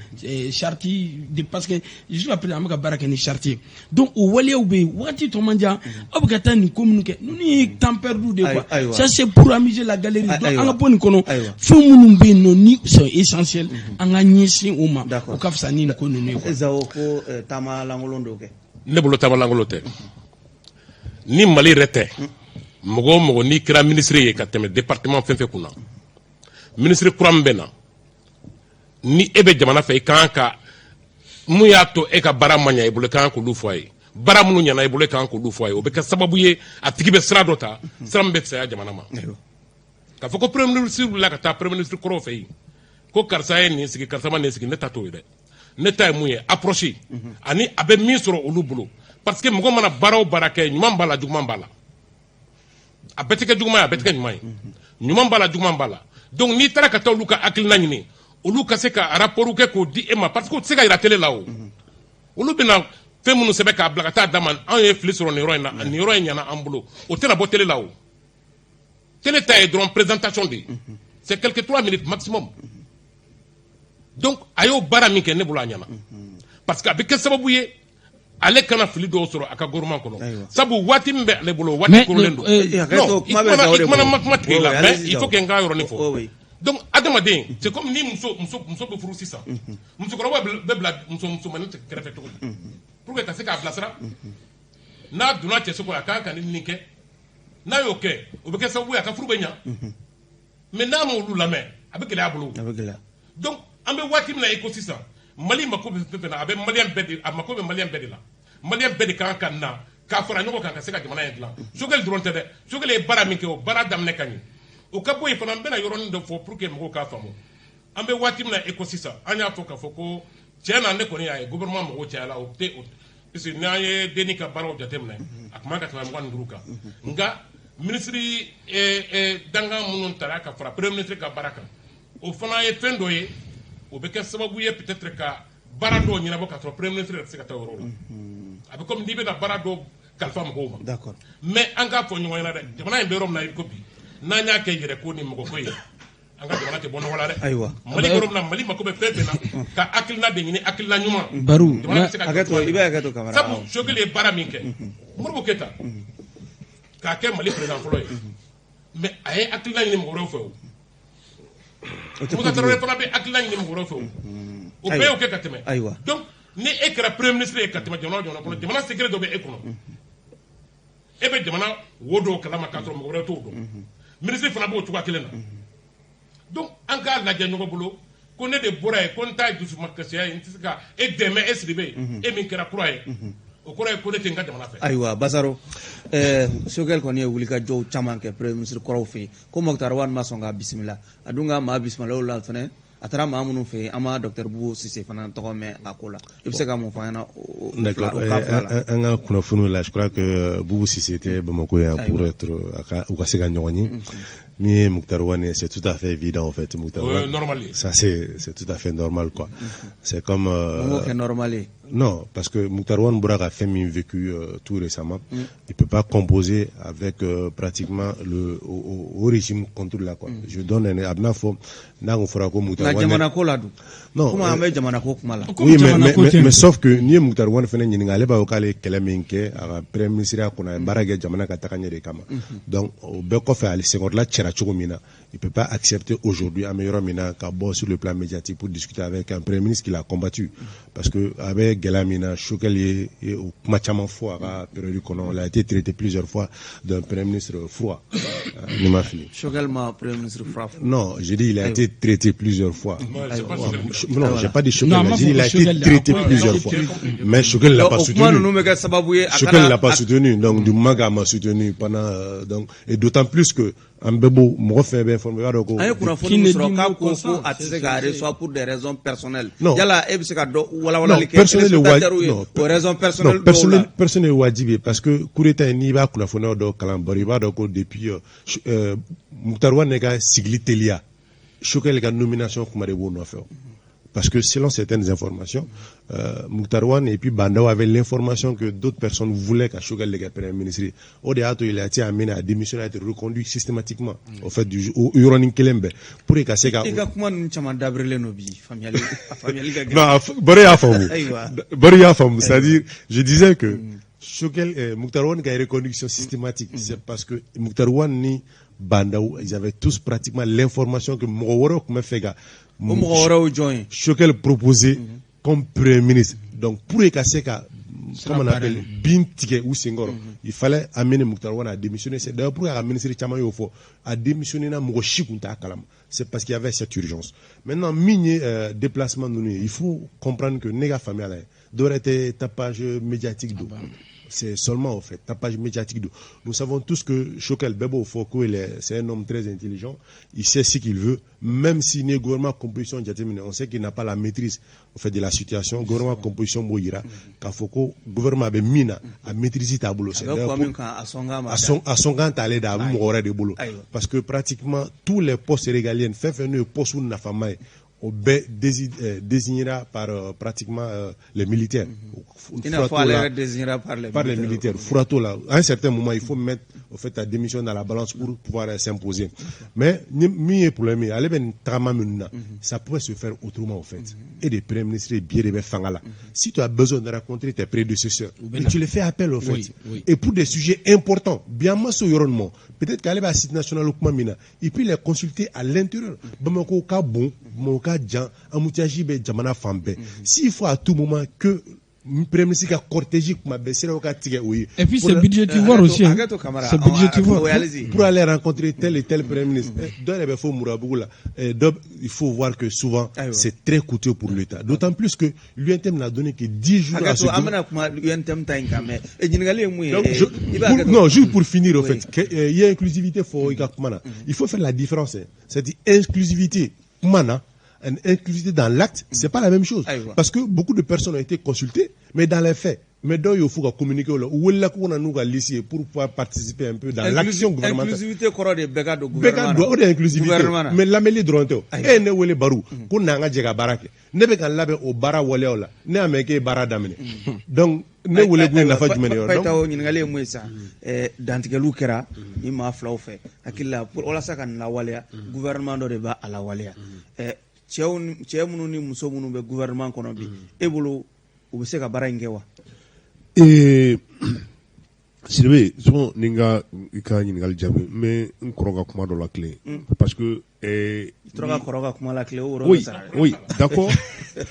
Speaker 3: charte de, parce que jusqu'à présent an bɛ ka baara kɛ ni charte ye. Donc o waleyaw bɛ yen, waati tɔ man jan. Aw bɛ ka taa nin ko minnu kɛ, ninnu ye temps perdu de ye quoi. Ça c'est pour amuser la galerie. Donc an ka bɔ nin kɔnɔ. Fɛn minnu bɛ yen nɔ ni c'est essentiel, an ka ɲɛsin o ma, o ka fisa ni nin ko ninnu ye quoi.
Speaker 1: Zawo ko taama lankolon dɔw kɛ.
Speaker 5: Ne bolo, taama lankolon tɛ. Ni Mali yɛrɛ tɛ, mɔgɔ o mɔgɔ n'i kɛra ministre ye ka tɛmɛ département fɛn fɛn kunna, ministre kura min bɛ na, ni e bɛ jamana fɛ, i kan ka mun y'a to e ka baara ma ɲɛ i bolo, i kan k'olu fɔ a ye. Baara minnu ɲɛna i bolo, i kan k'olu fɔ a ye. O bɛ kɛ sababu ye a tigi bɛ sira dɔ ta, sira min bɛ fisaya jamana ma. K'a fɔ ko premier ministre wulila ka taa premier ministre kɔrɔw fɛ yen ko karisa ye nin sigi, karisa ma nin sigi, ne ta t'o ye dɛ. Ne ta ye mun ye? Approche ani a bɛ min sɔrɔ olu bolo, parce que mɔgɔ mana baara o baara kɛ, ɲuman b'a la, juguman b'a la. A bɛɛ tɛ kɛ juguman ye, a bɛɛ tɛ kɛ ɲuman ye. Ɲuman b'a la, juguman b'a la. Donc n'i taara ka taa olu ka hakilina ɲini, olu ka se ka rapport kɛ k'o di e ma, parce que o tɛ se ka yira télé la. O olu bɛna fɛn minnu sɛbɛn k'a bila ka taa d'a ma, anw ye fili sɔrɔ nin yɔrɔ in na, nin yɔrɔ in ɲɛna an bolo, o tɛna bɔ télé la. O télé ta ye dɔrɔn présentation de ye, c'est quelques 3 minutes maximum. Donc a y'o baara min kɛ, ne bolo a ɲɛna, parce que a bɛ kɛ sababu ye ale kana fili dɔw sɔrɔ a ka gouvernement kɔnɔ, sabu waati min bɛ ale bolo, waati korolen don. Non, i kumana, ma kuma tigɛ la, mais il faut que n k'a yɔrɔnin fɔ. Donc adamaden, c'est comme ni muso bɛ furu sisan, musokɔrɔba bɛ bila muso musomanin kɛrɛfɛ cogo di pour que ka se k'a bilasira? N'a donna cɛso kɔnɔ, a kan ka nin kɛ. N'a y'o kɛ, o bɛ kɛ sababu ye a ka furu bɛ ɲa. Mais n'a ma olu lamɛn, a bɛ gɛlɛya a bolo. Donc an bɛ waati min na i ko sisan, Mali mako bɛ fɛn fɛn na, a bɛ Malien bɛɛ de, a mako bɛ Malien bɛɛ de la. Malien bɛɛ de kan ka na k'a fara ɲɔgɔn kan ka se ka jamana in dilan. Choguel dɔrɔn tɛ dɛ. Choguel ye baara min kɛ, o baara daminɛ ka ɲi. O ka bɔ yen fana, n bɛna yɔrɔnin dɔ fɔ pour que mɔgɔw k'a faamu. An bɛ waati min na i ko sisan, an y'a fɔ k'a fɔ ko tiɲɛ na, ne kɔni y'a ye gouvernement mɔgɔw cayala. O tɛ, parce que n'an ye denni ka baaraw jateminɛ, a tun man ka tɛmɛ 25 kan. Nka ministre dankan minnu tara ka fara premier ministre ka baara kan, o fana ye fɛn dɔ ye. O bɛ kɛ sababu ye peut-être ka baara dɔw ɲɛnabɔ k'a sɔrɔ premier ministre yɛrɛ tɛ se ka taa o yɔrɔ la. A bɛ komi n'i bɛna baara dɔw kalifa mɔgɔw ma. Mais an k'a fɔ ɲɔgɔn ɲɛna dɛ, jamana in bɛ yɔrɔ min na i ko bi, n'an y'a kɛ yɛrɛ ko ni mɔgɔ ko ye, an ka jamana tɛ bɔ nɔgɔ la dɛ. Mali yɔrɔ min na, Mali mako bɛ fɛn fɛn na, ka hakilina de ɲini, hakilina ɲuman.
Speaker 3: Baru.
Speaker 5: Jamana bɛ se ka
Speaker 1: Hakɛ to, i bɛ hakɛ to, Kamara.
Speaker 5: Sabu Choguel ye baara min kɛ, Modibo Keyita k'a kɛ Mali président fɔlɔ ye, mais a ye hakilina ɲini mɔgɔ wɛrɛw fɛ. O Musa Tarawele fana bɛ hakilina ɲini mɔgɔ wɛrɛw fɛ. O bɛɛ y'o kɛ ka tɛmɛ. Donc ni e kɛra premier ministre ye ka tɛmɛ jamana o jamana kɔnɔ, jamana secret dɔ bɛ e kɔnɔ, e bɛ jamana wo dɔw kalama k'a sɔrɔ mɔgɔ wɛrɛ t'o dɔn. Ministre fana b'o cogoya kelen na. Donc an k'a lajɛ ɲɔgɔn bolo ko ne de bɔra yen ko n ta ye dusumakasiya ye, n tɛ se ka e dɛmɛ, e Sidibe, e min kɛra kura ye, o kɔrɔ ye ko ne tɛ n ka jamana fɛ.
Speaker 1: Ayiwa, Basaro, Choguel kɔni ye wulikajɔw caman kɛ premier ministre kɔrɔw fɛ yen, ko Moctar Ouane ma sɔn k'a bisimila. A dun ka maa bisimila o la fɛnɛ, A taara maa minnu fɛ yen, an ma docteur Boubou Cissé fana tɔgɔ mɛn a ko la. I bɛ se ka mun fɔ an ɲɛna o
Speaker 4: D'accord.
Speaker 1: o cas fila la?
Speaker 4: An ka kunnafoniw la, je crois que Boubou Cissé tɛ Bamakɔ yan pour être a ka u ka se ka ɲɔgɔn ye. Min ye Moctar Ouane, c'est tout à fait évident en fait. Moctar Ouane,
Speaker 5: normal.
Speaker 4: Ça c'est tout à fait normal quoi. C'est comme
Speaker 1: Mun b'o kɛ normal ye?
Speaker 4: Non, parce que Moctar Ouane bɔra ka fɛn min vécu tout récemment, il peut pas composer avec pratiquement le au régime contre là quoi. Je donne un a bɛna fɔ n'a kun fɔra ko Moctar
Speaker 1: Nka
Speaker 4: Ouane
Speaker 1: jamana ko la dun?
Speaker 4: Non,
Speaker 1: Komi an bɛ jamana ko kuma la.
Speaker 4: Oui, mais,
Speaker 3: jamana
Speaker 4: mais,
Speaker 3: ko
Speaker 4: mais,
Speaker 3: tɛ.
Speaker 4: mais sauf que n'i ye Moctar Ouane fɛnɛ ɲininka, ale b'a fɔ k'ale ye kɛlɛ min kɛ a ka premier ministre ya kɔnɔ, a ye baara kɛ jamana ka taga ɲɛ de kama. Donc o bɛɛ kɔfɛ, ale senkɔrɔla cɛra cogo min na, il peut pas accepter aujourd'hui, an bɛ yɔrɔ min na, ka bɔ sur le plan médiatique pour discuter avec un premier ministre qu'il a combattu. Parce que a bɛ gɛlɛya min na, Choguel ye o kuma caman fɔ a ka période kɔnɔ. Il a été traité plusieurs fois d'un premier ministre froid. Ni ma fili.
Speaker 1: Choguel ma premier ministre fura fɔ.
Speaker 4: Non, j'ai dit il a été traité plusieurs fois. Non, j'ai pas dit Choguel,
Speaker 3: Non, moi,
Speaker 4: j'ai dit il a
Speaker 3: faut
Speaker 4: été
Speaker 3: Choguel,
Speaker 4: traité
Speaker 3: après,
Speaker 4: plusieurs
Speaker 3: il a
Speaker 4: fois.
Speaker 3: été
Speaker 4: Mais Choguel l'a pas
Speaker 1: O kuma
Speaker 4: soutenu.
Speaker 1: ninnu bɛ kɛ sababu ye a
Speaker 4: Choguel
Speaker 1: kana
Speaker 4: l'a pas soutenu. Donc, du moment qu'il m'a soutenu pendant, donc, et d'autant plus que, an bɛɛ b'o mɔgɔ fɛn bɛɛ informé, i b'a dɔn ko
Speaker 1: An ye kunnafoni min sɔrɔ k'a ko ko a tɛ se k'a reçoit pour des raisons personnelles.
Speaker 4: Non.
Speaker 1: Yala e bɛ se ka dɔ walawalali
Speaker 4: Non,
Speaker 1: kɛ
Speaker 4: personnel ye
Speaker 1: téléspectateurs ye
Speaker 4: non,
Speaker 1: o raison personnelle
Speaker 4: non,
Speaker 1: dɔw
Speaker 4: personnel,
Speaker 1: la?
Speaker 4: Personnel ye wajibi ye parce que coup d'état in, n'i b'a kunnafoniyaw dɔw kalan bari, i b'a dɔn ko depuis Moctar Ouane ka sigili teliya, Choguel ka nomination kuma de b'o nɔfɛ o. Parce que selon certaines informations, Moctar Ouane et puis Bah N'Daw avaient l'information que d'autres personnes voulaient qu'à Choguel le premier ministre. O de y'a to il a été amené à démissionner, à être reconduit systématiquement au fait du o yɔrɔnin kelen bɛɛ pour que ka se ka
Speaker 1: I ka kuma ninnu caman dabirilen don bi, faamuyali a faamuyali ka gɛlɛn.
Speaker 4: Non, baro y'a faamu.
Speaker 1: Ayiwa.
Speaker 4: Baro y'a faamu. C'est-à-dire, je disais que Choguel, Moctar Ouane ka reconduction systématique, c'est parce que Moctar Ouane ni Bah N'Daw, ils avaient tous pratiquement l'information que mɔgɔ wɛrɛw tun bɛ fɛ ka
Speaker 1: O mɔgɔ wɛrɛw jɔn ye?
Speaker 4: Choguel proposé comme premier ministre. Donc, pour que ka se ka, comment on appelle, bin tigɛ u senkɔrɔ, il fallait amener Moctar Ouane à démissionner. C'est d'ailleurs pour que a ka ministre caman y'o fɔ, a démissionné na, mɔgɔ si kun t'a kalama. C'est parce qu'il y avait cette urgence. Maintenant, min ye déplacement ninnu ye, il faut comprendre que ne ka faamuya la ye, dɔwɛrɛ tɛ, tapage médiatique don. C'est seulement au fait tapage médiatique don. Nous savons tous que Choguel, bɛɛ b'o fɔ ko c'est un homme très intelligent, il sait ce qu'il veut, même si ni gouvernement composition jateminɛ, on sait qu'il n'a pas la maîtrise au fait de la situation. Gouvernement composition b'o yira k'a fɔ ko gouvernement bɛ min na, a maîtrise t'a bolo.
Speaker 1: A
Speaker 4: C'est
Speaker 1: bɛ
Speaker 4: d'ailleurs
Speaker 1: kuma min kan, a sɔnkan ma
Speaker 4: a sɔn a sɔnkan t'ale da, a bɛ mɔgɔ wɛrɛ de bolo. Parce que pratiquement tous les postes régaliens, fɛn fɛn n'o ye poste nafama ye, o bɛɛ désignera par pratiquement les militaires.
Speaker 1: I n'a fɔ ale yɛrɛ désignera par les
Speaker 4: Par les militaires. Fura t'o la. À un certain moment, il faut mettre au fait ta démission dans la balance pour pouvoir s'imposer. Mais ni min ye problème ye, ale bɛ nin tagama minnu na, ça pourrait se faire autrement au fait. Et des premiers ministres bi de bɛ fanga la. Si tu as besoin de rencontrer tes prédécesseurs, mais tu les fais appel au fait. Et pour des sujets importants, bien ma so yɔrɔ nin ma, peut-être qu'ale b'a site national kuma min na, et puis les consulter à l'intérieur. Bamako ka bon, Bamako ka jan, embouteillage bɛ jamana fan bɛɛ. S'il faut à tout moment que premier ministre ka cortège kuma bɛɛ siraw ka tigɛ o ye.
Speaker 3: Et puis c'est budgétivore aussi, hein.
Speaker 1: Hakɛto Kamara.
Speaker 3: C'est budgétivore.
Speaker 1: Oui, allez-y.
Speaker 4: Pour aller rencontrer tel et tel premier ministre. Dɔ yɛrɛ bɛ fɔ Murabugu la. Dɔ, il faut voir que souvent c'est très coûteux pour l'État. D'autant plus que l'UNTM n'a donné que 10 jours à ce
Speaker 1: Hakɛto, an bɛna kuma UNTM ta in kan, mais ɲininkali ye mun ye?
Speaker 4: Donc,
Speaker 1: I b'a hakɛto.
Speaker 4: Non, juste pour finir, au fait, que, il y a inclusivité fɔ i ka kuma na. Il faut faire la différence, hein. C'est-à-dire inclusivité kuma na, une inclusivité dans l'acte, c'est pas la même chose. Parce que beaucoup de personnes ont été consultées, mais dans les faits, mais dɔw y'o fɔ ka communiquer o la, u wulila k'u na n'u ka liste ye pour pouvoir participer un peu dans l'action gouvernementale.
Speaker 1: Inclusivité kɔrɔ de bɛɛ ka don
Speaker 4: Bɛɛ ka
Speaker 1: gouvernement
Speaker 4: don, o de ye inclusivité.
Speaker 1: Gouvernement na.
Speaker 4: Mais lamɛnli dɔrɔn tɛ o. E ye ne wele baro ko n'an ka jɛ ka baara kɛ, ne bɛ ka n labɛn o baara waleyaw la, ne y'a mɛn k'e ye baara daminɛ, donc ne wele kun ye nafa jumɛn de ye? Donc
Speaker 1: Payitaho, ɲininkali ye mun ye sisan? Dantigɛliw kɛra ni maa filaw fɛ, hakili la walasa ka nin lawaleya, gouvernement dɔ de b'a a lawaleya. Cɛw cɛ minnu ni muso minnu bɛ gouvernement kɔnɔ bi, e bolo u bɛ se ka baara in kɛ wa?
Speaker 2: Sidibe, souvent ni n ka i ka ɲininkali jaabi, n bɛ n kɔrɔ ka kuma dɔ la tile parce que
Speaker 1: I tora ka kɔrɔ ka kuma la tile o yɔrɔ
Speaker 2: oui
Speaker 1: bɛ sara dɛ.
Speaker 2: Oui, d'accord,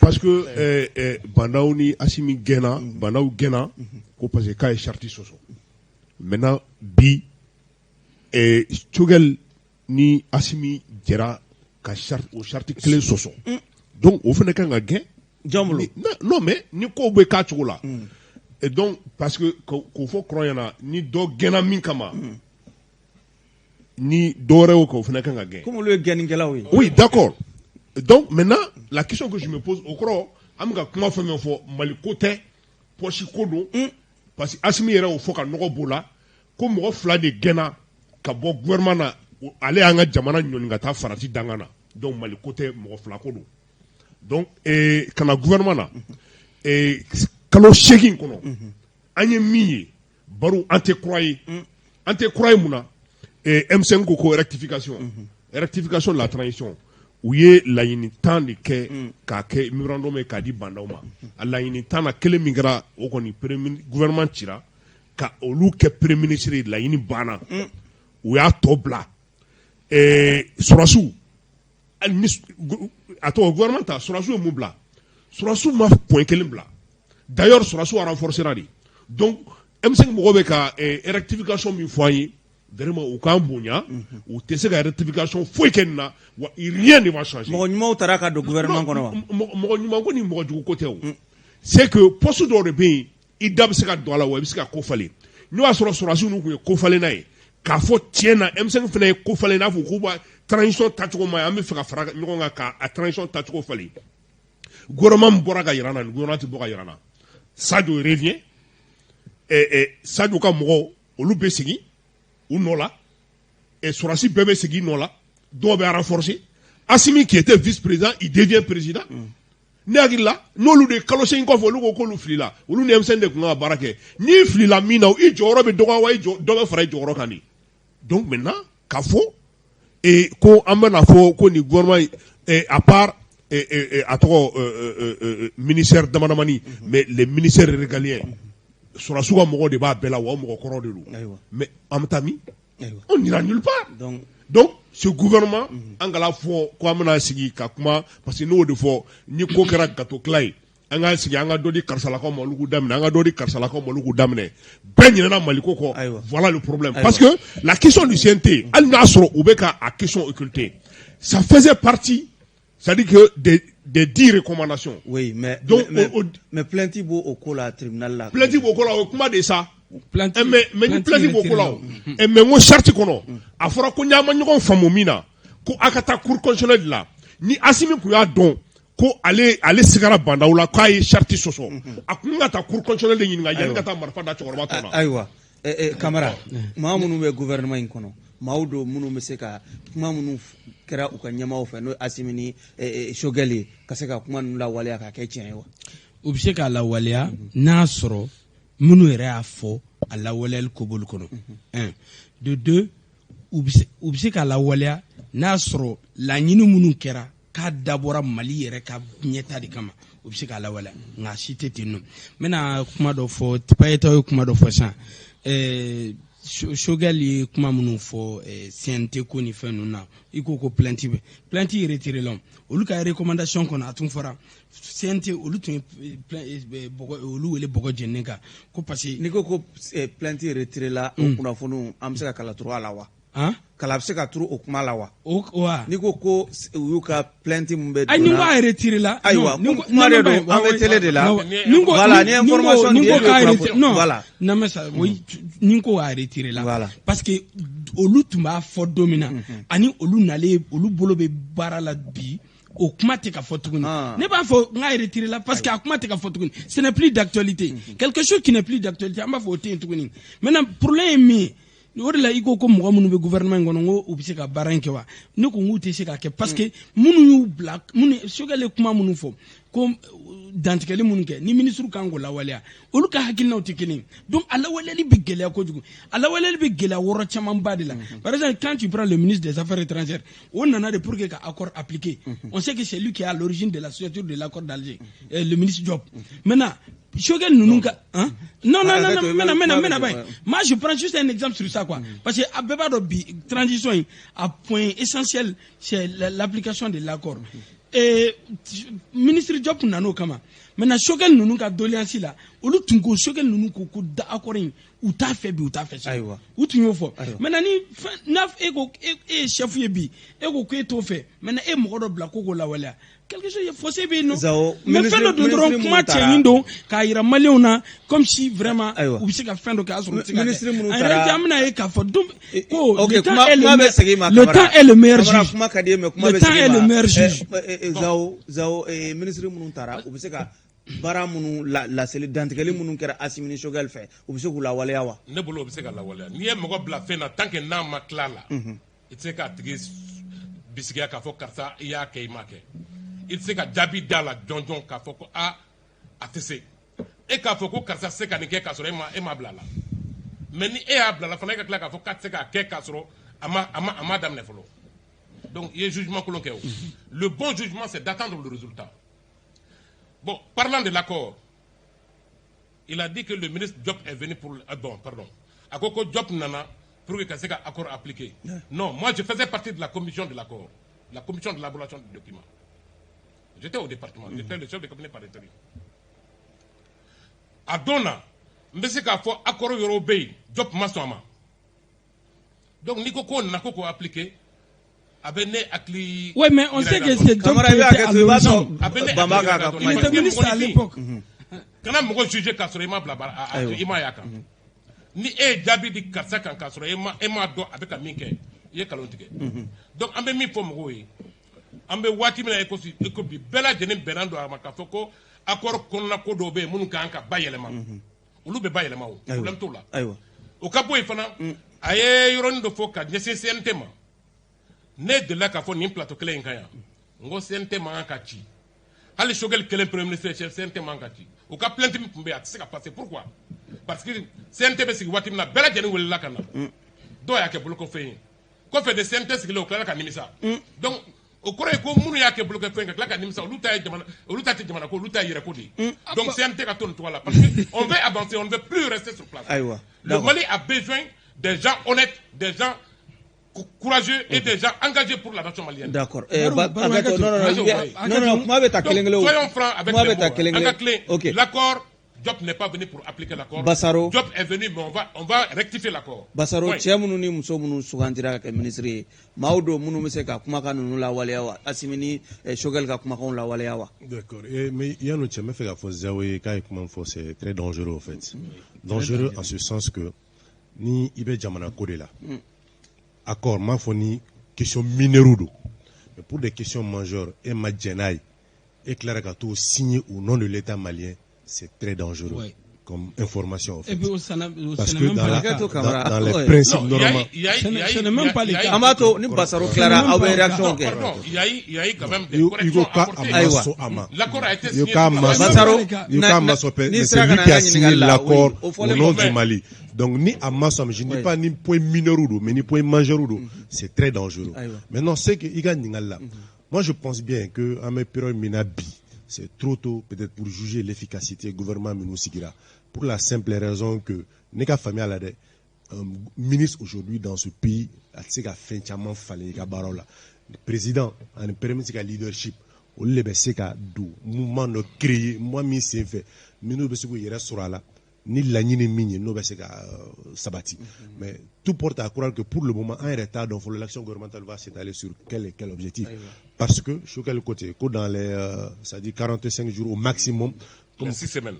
Speaker 2: parce que Bah N'Daw ni Assimi gɛnna, Bah N'Daw gɛnna ko parce que k'a ye charte sɔsɔ. Maintenant bi, Choguel ni Assimi jɛra ka charte, o charte kelen sɔsɔ, donc o fana kan ka gɛn.
Speaker 1: Jɔn bolo?
Speaker 2: Non, mais ni kow bɛ k'a cogo la, et donc parce que k'o fɔ kɔrɔ ɲɛna, ni dɔ gɛnna min kama, ni dɔ wɛrɛ y'o kɛ, o fana kan ka gɛn.
Speaker 1: Komi olu ye gɛnnikɛlaw ye.
Speaker 2: Oui, d'accord. Donc maintenant, la question que je me pose, o kɔrɔ, an bɛ ka kuma fɛn fɛn fɔ, Mali ko tɛ, poche ko don, parce que Asimi yɛrɛ y'o fɔ ka nɔgɔ b'o la, ko mɔgɔ fila de gɛnna ka bɔ gouvernement na, ale y'an ka jamana ɲɔni ka taa Faransi dangan na. Donc Mali ko tɛ, mɔgɔ fila ko don. Donc ka na gouvernement na, kalo 8 kɔnɔ, an ye min ye, baro, an tɛ kura ye, an tɛ kura ye. Mun na? M5 ko rectification de la transition, u ye laɲini 10 de kɛ k'a kɛ memorandum ye k'a di Bah N'Daw ma. A laɲini 10 na, kelen min kɛra, o kɔni, premier gouvernement cira ka olu kɛ premier ministre ye, laɲini banna. U y'a tɔ bila sɔrɔsiw ni a tɔgɔ gouvernement ta. Sɔrɔsiw ye mun bila? Sɔrɔsiw ma point kelen bila. D'ailleurs, sɔrɔsiw renforcera de. Donc M5 mɔgɔw bɛ ka rectification min fɔ an ye, vraiment, u k'an bonya, u tɛ se ka rectification foyi kɛ nin na wa, rien ne va changer.
Speaker 1: Mɔgɔ ɲumanw taara ka don gouvernement kɔnɔ wa?
Speaker 2: Mɔgɔ ɲuman ko ni mɔgɔ jugu ko tɛ. O c'est que poste dɔw de bɛ yen, i da bɛ se ka don a la wa, i bɛ se ka ko falen. N'o y'a sɔrɔ sɔrɔsiw n'u tun ye ko falenna ye k'a fɔ tiɲɛ na, M5 fana ye ko falen, n'a fɔ k'u b'a transition tacogo ma ɲi, an bɛ fɛ ka fara ɲɔgɔn kan k'a transition tacogo falen. Gouvernement min bɔra ka yira an na, nin gouvernement tɛ bɔ ka yira an na. Sadio revient, Sadio ka mɔgɔw, olu bɛ segin u nɔ la, sɔrɔsi bɛɛ bɛ segin nɔ la, dɔw bɛ renforcer. Assimi qui était vice-président, il devient président. Ne hakili la, n'olu de kalo 8 kɔfɛ, olu ko k'olu filila, olu ni M5 de tun kan ka baara kɛ. N'i filila min na, i jɔyɔrɔ bɛ dɔgɔya wa, i jɔ dɔ bɛ fara i jɔyɔrɔ kan de. Donc maintenant, k'a fɔ ko an bɛna fɔ ko nin gouvernement, à part a tɔgɔ ministère dama damani, mais les ministères régaliens, sɔrɔsiw ka mɔgɔw de b'a bɛɛ la wa, o mɔgɔ kɔrɔ de don. Mais an bɛ taa min? On n'ira nulle part. Donc ce gouvernement, an kana fɔ ko an bɛna sigi ka kuma, parce que n'o de fɔ ni ko kɛra gâteau tila ye, an ka sigi, an ka dɔ di karisalakaw ma, olu k'u daminɛ, an ka dɔ di karisalakaw ma, olu k'u daminɛ, bɛɛ ɲinɛna Maliko kɔ. Voilà le problème, parce que la question du CNT, hali n'a sɔrɔ u bɛ ka a question occulter, ça faisait partie, c'est-à-dire que des 10 recommandations.
Speaker 1: Oui, mais
Speaker 2: donc
Speaker 1: mais plainte b'o o ko la tribunal la.
Speaker 2: Plainte b'o ko la, o ye kuma de sa. Plainte, mais ni plainte b'o ko la, o mais n ko charte kɔnɔ, a fɔra ko n'an ma ɲɔgɔn faamu min na, ko a ka taa cour constitutionnelle de la. Ni Asimi tun y'a dɔn ko ale sigara Bah N'Daw la k'a ye charte sɔsɔ, a kun ka taa cour constitutionnelle de ɲininka yanni ka taa marifa da cɛkɔrɔba tɔ la.
Speaker 1: Ayiwa, Kamara, maa minnu bɛ gouvernement in kɔnɔ, maaw don minnu bɛ se ka kuma minnu kɛra u ka ɲɛmaaw fɛ, n'o ye Asimi ni Choguel ye, ka se ka kuma ninnu lawaleya k'a kɛ tiɲɛ ye wa?
Speaker 3: U bɛ se k'a lawaleya n'a sɔrɔ minnu yɛrɛ y'a fɔ, a lawaleyali ko b'olu kɔnɔ. Un, de deux, u bɛ se k'a lawaleya n'a sɔrɔ laɲini minnu kɛra k'a dabɔra Mali yɛrɛ ka ɲɛta de kama, u bɛ se k'a lawaleya. Nka a si tɛ ten nɔ. N bɛna kuma dɔ fɔ, Payetaw ye kuma dɔ fɔ sisan, Choguel ye kuma minnu fɔ CNT ko ni fɛn ninnu na. I ko plainte bɛ, plainte retiré la. Olu ka recommandation kɔnɔ, a tun fɔra CNT, olu tun ye bɔgɔ, olu wele bɔgɔ jeninen kan ko parce que
Speaker 1: N'i ko plainte retiré la, o kunnafoniw, an bɛ se ka kala turu a la wa? Kala bɛ se ka turu o kuma la wa?
Speaker 3: O wa?
Speaker 1: N'i ko u y'u ka plainte min bɛ
Speaker 3: Ayi, ni ko a retiré la.
Speaker 1: Ayiwa, kuma de don, an bɛ télé de la. Voilà, ni information
Speaker 3: di, ko k'a retiré, non, voilà, non, mais ça, oui, ni ko a retiré la.
Speaker 1: Voilà.
Speaker 3: Parce que olu tun b'a fɔ don min na, ani olu nalen, olu bolo bɛ baara la bi, o kuma tɛ ka fɔ tuguni. Ne b'a fɔ n k'a retiré la parce que a kuma tɛ ka fɔ tuguni, ce n'est plus d'actualité. Quelque chose qui n'est plus d'actualité, an b'a fɔ o tɛ yen tuguni. Maintenant, problème ye min ye, o de la i ko mɔgɔ minnu bɛ gouvernement in kɔnɔ, n ko u bɛ se ka baara in kɛ wa? Ne ko n k'u tɛ se k'a kɛ, parce que minnu y'u bila, minnu Choguel ye kuma minnu fɔ, ko dantigɛli minnu kɛ ni ministre kan k'o lawaleya, olu ka hakilinaw tɛ kelen ye. Donc a lawaleyali bɛ gɛlɛya kojugu, a lawaleyali bɛ gɛlɛya yɔrɔ camanba de la. Par exemple, quand tu prends le ministre des Affaires étrangères, o nana de pour que ka accord appliqué. On sait que c'est lui qui est à l'origine de la signature de l'accord d'Alger, le ministre Diop. Maintenant, Choguel ninnu ka, hein, non, non, non, non, maintenant, maintenant, maintenant, bayi, moi je prends juste un exemple sur ça quoi, parce que a bɛɛ b'a dɔn bi, transition in a point essentiel, c'est l'application de l'accord, et ministre Diop nana o kama. Maintenant, Choguel ninnu ka doléance la, olu tun ko, Choguel ninnu ko da accord in, U t'a fɛ bi, u t'a fɛ sini. U tun y'o fɔ. Maintenant, ni fɛn n'a e ko e ye chef ye bi, e ko k'e t'o fɛ, maintenant e mɔgɔ dɔ bila ko k'o lawaleya, quelque chose fossé bɛ yen nɔ. Mais fɛn dɔ don dɔrɔn, kuma cɛɲi don k'a yira maliyɛnw na comme si vraiment u bɛ se ka fɛn dɔ kɛ, a sɔrɔ u tɛ se ka kɛ. En réalité, an bɛna ye k'a fɔ don ko le temps est le meilleur, le temps est le meilleur juge.
Speaker 1: Kuma ka di ye, mais kuma
Speaker 3: bɛ. Le temps est le meilleur juge.
Speaker 1: Zawo, Zawo, ministre minnu taara, u bɛ se ka baara minnu laseli, dantigɛli minnu kɛra Asimi ni Choguel fɛ, u bɛ se k'u lawaleya wa?
Speaker 5: Ne bolo, o bɛ se ka lawaleya. N'i ye mɔgɔ bila fɛn na, tant que n'a ma tila la, i tɛ se k'a tigi bisigiya k'a fɔ karisa, i y'a kɛ, i m'a kɛ. I tɛ se ka jaabi d'a la jɔnjɔn k'a fɔ ko aa, a tɛ se. E k'a fɔ ko karisa tɛ se ka nin kɛ k'a sɔrɔ e ma bila a la. Mais ni e y'a bila la fana, e ka tila k'a fɔ k'a tɛ se k'a kɛ k'a sɔrɔ a ma daminɛ fɔlɔ, donc i ye jugement kolon kɛ. O le bon jugement, c'est d'attendre le résultat. Bon, parlant de l'accord, il a dit que le ministre Diop est venu pour bon, pardon, a ko ko Diop nana pour que ka se ka accord appliqué. Non, moi, je faisais partie de la commission de l'accord, la commission de l'élaboration du document. J'étais au département, j'étais le chef de cabinet par intérim. A don na, n bɛ se k'a fɔ accord yɔrɔw bɛ yen, Diop ma sɔn a ma. Donc n'i ko k'o nana ko k'o appliquer, a bɛ ne hakili.
Speaker 3: Oui, mais on sait que c'est Diop qui était à l'origine. Il était ministre à l'époque.
Speaker 5: Kana mɔgɔ juger k'a sɔrɔ i ma bila baara, i ma y'a kan. Ni e ye jaabi di karisa kan k'a sɔrɔ e ma dɔn a bɛ ka min kɛ, i ye nkalon tigɛ. Donc an bɛ min fɔ mɔgɔw ye, an bɛ waati min na i ko bi, bɛɛ lajɛlen bɛnna don a ma k'a fɔ ko accord kɔnɔna ko dɔw bɛ yen minnu kan ka bayɛlɛma, olu bɛ bayɛlɛma, o problème t'o la. O ka bɔ yen fana, a ye yɔrɔnin dɔ fɔ ka ɲɛsin CNT ma. Ne delila k'a fɔ nin plateau kelen in kan yan, n ko CNT man kan ka ci. Hali Choguel kelen premier ministre chef, CNT man kan ka ci. U ka plainte min tun bɛ yen, a tɛ se ka passer. Pourquoi? Parce que CNT bɛ sigi waati min na, bɛɛ lajɛlen welela ka na, dɔw y'a kɛ bolokɔfɛn ye. Kɔfɛ de, CNT sigilen, o tilala ka nimisa. Donc o kɔrɔ ye ko minnu y'a kɛ bolokɔfɛn ka tila ka nimisa, olu ta ye jamana, olu ta tɛ jamana ko, olu ta ye yɛrɛ ko de ye. Donc CNT ka to nin cogo la, parce que on veut avancer, on ne veut plus rester sur place. Le Mali a besoin des gens honnêtes, des gens courageux et des gens engagés pour la nation malienne.
Speaker 1: D'accord. Non, non, non, non, kuma bɛ ta kelen kelen.
Speaker 5: Soyons francs avec les mots. Ok. L'accord, Diop n'est pas venu pour appliquer l'accord.
Speaker 1: Basaro.
Speaker 5: Diop est venu, mais on va rectifier l'accord.
Speaker 1: Basaro, cɛ minnu ni muso minnu sugandira ka kɛ ministre ye, maaw don minnu bɛ se ka kumakan ninnu lawaleya wa? Asimi ni Choguel ka kumakanw lawaleya wa?
Speaker 4: D'accord. Mais yan'o cɛ, n bɛ fɛ k'a fɔ Zawo ye k'a ye kuma fɔ, c'est très dangereux au fait. Dangereux en ce sens que ni i bɛ jamana ko de la, accord m'a fɔ ni question mineure don, mais pour des questions majeures, e ma jɛn n'a ye, e tilara ka t'o signer au nom de l'État malien, c'est très dangereux comme information en fait.
Speaker 3: Et puis, ça
Speaker 4: Parce que dans les principes normalement.
Speaker 3: Ce n'est même pas le cas.
Speaker 1: An b'a to ni Basaro tilara, aw bɛ réaction kɛ.
Speaker 5: Pardon, il y a eu quand même des corrections apportées. L'accord a été signé.
Speaker 1: Basaro,
Speaker 4: mais c'est lui qui a signé l'accord au nom du Mali. Donc ni a ma sɔn, je ne dis pas ni point mineur don, mais ni point majeur don, c'est très dangereux. Maintenant, c'est que i ka ɲininkali la, moi je pense bien que an bɛ période min na bi, c'est trop tôt peut-être pour juger l'efficacité gouvernement minnu sigira, pour la simple raison que ne ka faamuya la dɛ, un ministre aujourd'hui dans ce pays, a tɛ se ka fɛn caman falen i ka baaraw la. Président ani premier ministre ka leadership, olu de bɛ se ka don mouvement dɔ créer, mouvement min senfɛ minnu bɛ se k'u yɛrɛ sɔrɔ a la ni laɲini min ye, n'o bɛ se ka sabati. Mais tout porte à croire que pour le moment, an yɛrɛ t'a dɔn fɔlɔ l'action gouvernementale va s'étaler sur quel et quel objectif, parce que Choguel côté ko dans les c'est-à-dire 45 jours au maximum,
Speaker 5: comme 6 semaines.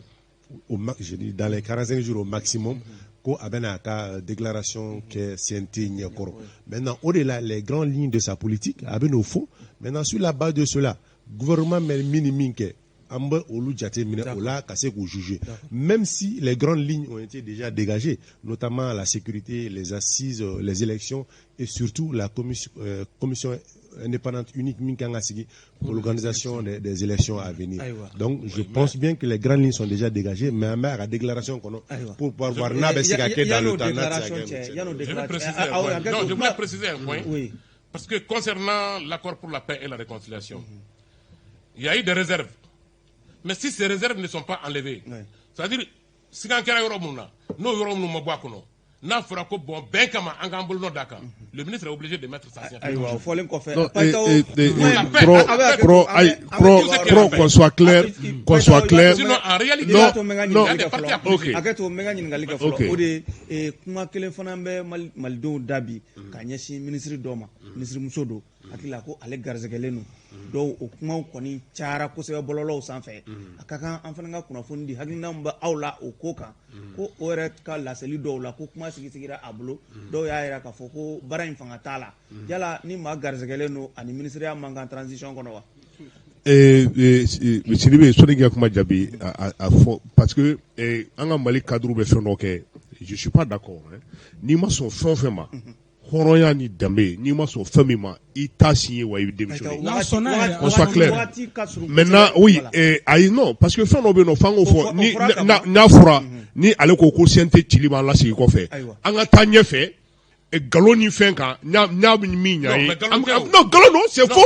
Speaker 4: Au je dis dans les 45 jours au maximum, ko a bɛna a ka déclaration kɛ CNT ɲɛkɔrɔ. Maintenant, au delà, les grandes lignes de sa politique, a bɛ n'o fɔ. Maintenant, sur la base de cela, gouvernement bɛ min ni min kɛ, an bɛ olu jate minɛ o la ka se k'u juger, même si les grandes lignes ont été déjà dégagées, notamment la sécurité, les assises, les élections et surtout la commission indépendante unique min kan ka sigi pour l'organisation des élections à venir. Donc je pense bien que les grandes lignes sont déjà dégagées, mais an bɛ a ka déclaration kɔnɔ pour pouvoir voir n'a bɛ se ka kɛ dans le temps, n'a tɛ se ka
Speaker 5: kɛ. Non, je voulais préciser un point. Parce que concernant l'accord pour la paix et la réconciliation, il y a eu des réserves. Mais si ces réserves ne sont pas enlevées, c'est-à-dire, si kɛra yɔrɔ minnu na, n'o yɔrɔ minnu ma bɔ a kɔnɔ, N'a fɔra ko bon, bɛn kama, an k'an bolonɔ d'a kan, le ministre est obligé de mettre sa signature.
Speaker 1: Ayiwa, o fɔlen kɔfɛ,
Speaker 2: Non, et, qu'on soit clair, qu'on soit clair.
Speaker 5: Sinon, en réalité,
Speaker 2: non,
Speaker 1: non,
Speaker 2: non,
Speaker 1: hakɛ to, n bɛ n ka ɲininkali kɛ fɔlɔ. O de ye, kuma kelen fana bɛ malidenw da bi ka ɲɛsin minisiri dɔ ma, minisiri muso don, hakili la ko ale garisɛgɛlen don. Dɔw o kumaw kɔni cayara kosɛbɛ bɔlɔlɔw sanfɛ. A ka kan an fana ka kunnafoni di, hakilina min bɛ aw la o ko kan, ko o yɛrɛ ka laseli dɔw la, ko kuma sigi sigira a bolo, dɔw y'a yira k'a fɔ ko baara in fanga t'a la. Yala ni maa garisɛgɛlen don ani minisiriya man kan transition kɔnɔ wa?
Speaker 2: Sidibe, sɔnni k'i ka kuma jaabi, a fɔ parce que an ka Mali cadre bɛ fɛn dɔ kɛ, je suis pas d'accord hein. N'i ma sɔn fɛn o fɛn ma, hɔrɔnya ni danbe, n'i ma sɔn fɛn min ma, i t'a signer wa i bɛ démissionner. Qu'on soit clair. Maintenant, oui, ayi, non, parce que fɛn dɔ bɛ yen nɔ, f'an k'o fɔ. Ni n'a fɔra ni ale ko ko CNT cili b'an lasegin kɔfɛ, an ka taa ɲɛfɛ nkalon ni fɛn kan, n'a bɛ min ɲa ye. Non, nkalon non, c'est faux.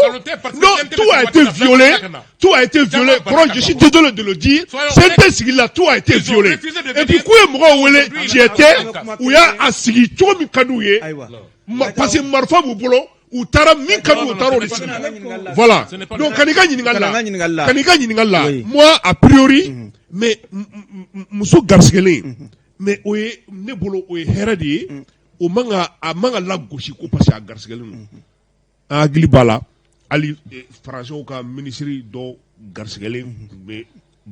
Speaker 2: Non, tout a été violé, tout a été violé. Kɔrɔ, je suis désolé de le dire, CNT sigili la, tout a été violé. Et puis k'u ye mɔgɔw wele, tiɲɛ tɛ, u y'a sigi cogo min ka d'u ye, parce que marifa b'u bolo, u taara min ka d'u, u taara o de sigi. Voilà. Donc ka n'i ka ɲininkali la, ka n'i ka ɲininkali la, moi, a priori, mais muso garisigɛlen, mais o ye ne bolo, o ye hɛrɛ de ye. O man ka, a man ka lagosi ko parce que a garisigɛlen don. An hakili b'a la, hali faransɛw ka minisiri dɔ garisigɛlen tun bɛ,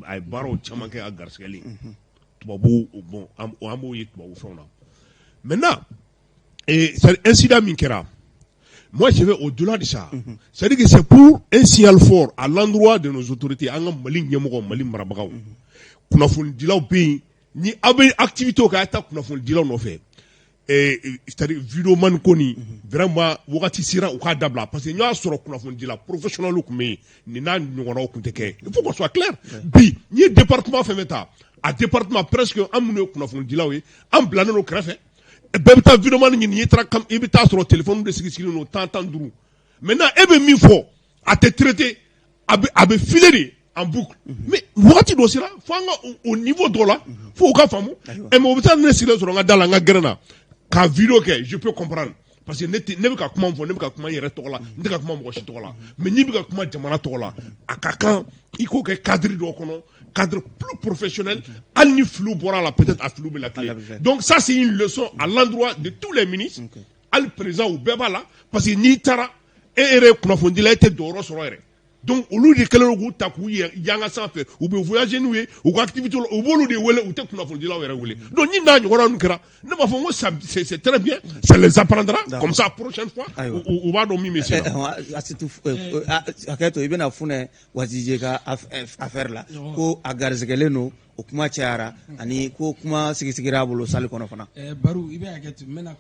Speaker 2: a ye baaraw caman kɛ a garisigɛlen. Tubabu, bon, an b'o ye tubabu fɛnw na. Maintenant, c'est incident min kɛra, moi je vais au-delà de ça, c'est-à-dire que c'est pour un signal fort à l'endroit de nos autorités, an ka Mali ɲɛmɔgɔ, Mali marabagaw. Kunnafonidilaw bɛ yen, ni aw bɛ activité kɛ, a ye taa kunnafonidilaw nɔfɛ. C'est-à-dire vidéoman ko nin, vraiment, wagati sera u k'a dabila, parce que n y'a sɔrɔ kunnafonidila professionnel tun bɛ yen, nin n'a ɲɔgɔnnaw tun tɛ kɛ. Il faut qu'on soit clair. Bi n'i ye département fɛn fɛn ta, a département presque, an minnu ye kunnafonidilaw ye, an bilalen don kɛrɛfɛ. Bɛɛ bɛ taa vidéoman ɲini. N'i taara, i bɛ taa sɔrɔ téléphone de sigi sigilen don 10, 15. Maintenant, e bɛ min fɔ, a tɛ traité, a bɛ filer de en boucle. Mais wagati dɔ sera fo an ka o niveau dɔ la, fo u ka faamu. Ɛ, mais o bɛ taa ne sigilen sɔrɔ n ka da la, n ka gɛrɛn na, ka vidéo kɛ, je peux comprendre, parce que ne tɛ, ne bɛ ka kuma min fɔ, ne bɛ ka kuma n yɛrɛ tɔgɔ la, n tɛ ka kuma mɔgɔ si tɔgɔ la. Mais n'i bɛ ka kuma jamana tɔgɔ la, a ka kan i k'o kɛ cadre dɔ kɔnɔ, cadre plus professionnel. Hali ni filiw bɔra a la, peut-être a filiw bɛ latilen. Donc ça, c'est une leçon à l'endroit de tous les ministres, hali président, u bɛɛ b'a la, parce que n'i taara, e yɛrɛ ye kunnafonidila, e tɛ jɔyɔrɔ sɔrɔ yɛrɛ. Donc olu de kɛlen don k'u ta k'u yanga sanfɛ, u bɛ voyager n'u ye u ka activité la, u b'olu de wele, u tɛ kunnafonidilaw yɛrɛ wele. Donc ni n'a ɲɔgɔnna ninnu kɛra, ne b'a fɔ n ko ça, c'est très bien, ça les apprendra comme ça, prochaine fois u b'a dɔn min bɛ sen na.
Speaker 1: Asitu, hakɛ to, i bɛna Funɛ Wazije ka affaire la, ko a garisɛgɛlen don, o kuma cayara, ani ko kuma sigisigira a bolo salle kɔnɔ fana.
Speaker 3: Baru, i bɛ hakɛ to, n bɛna.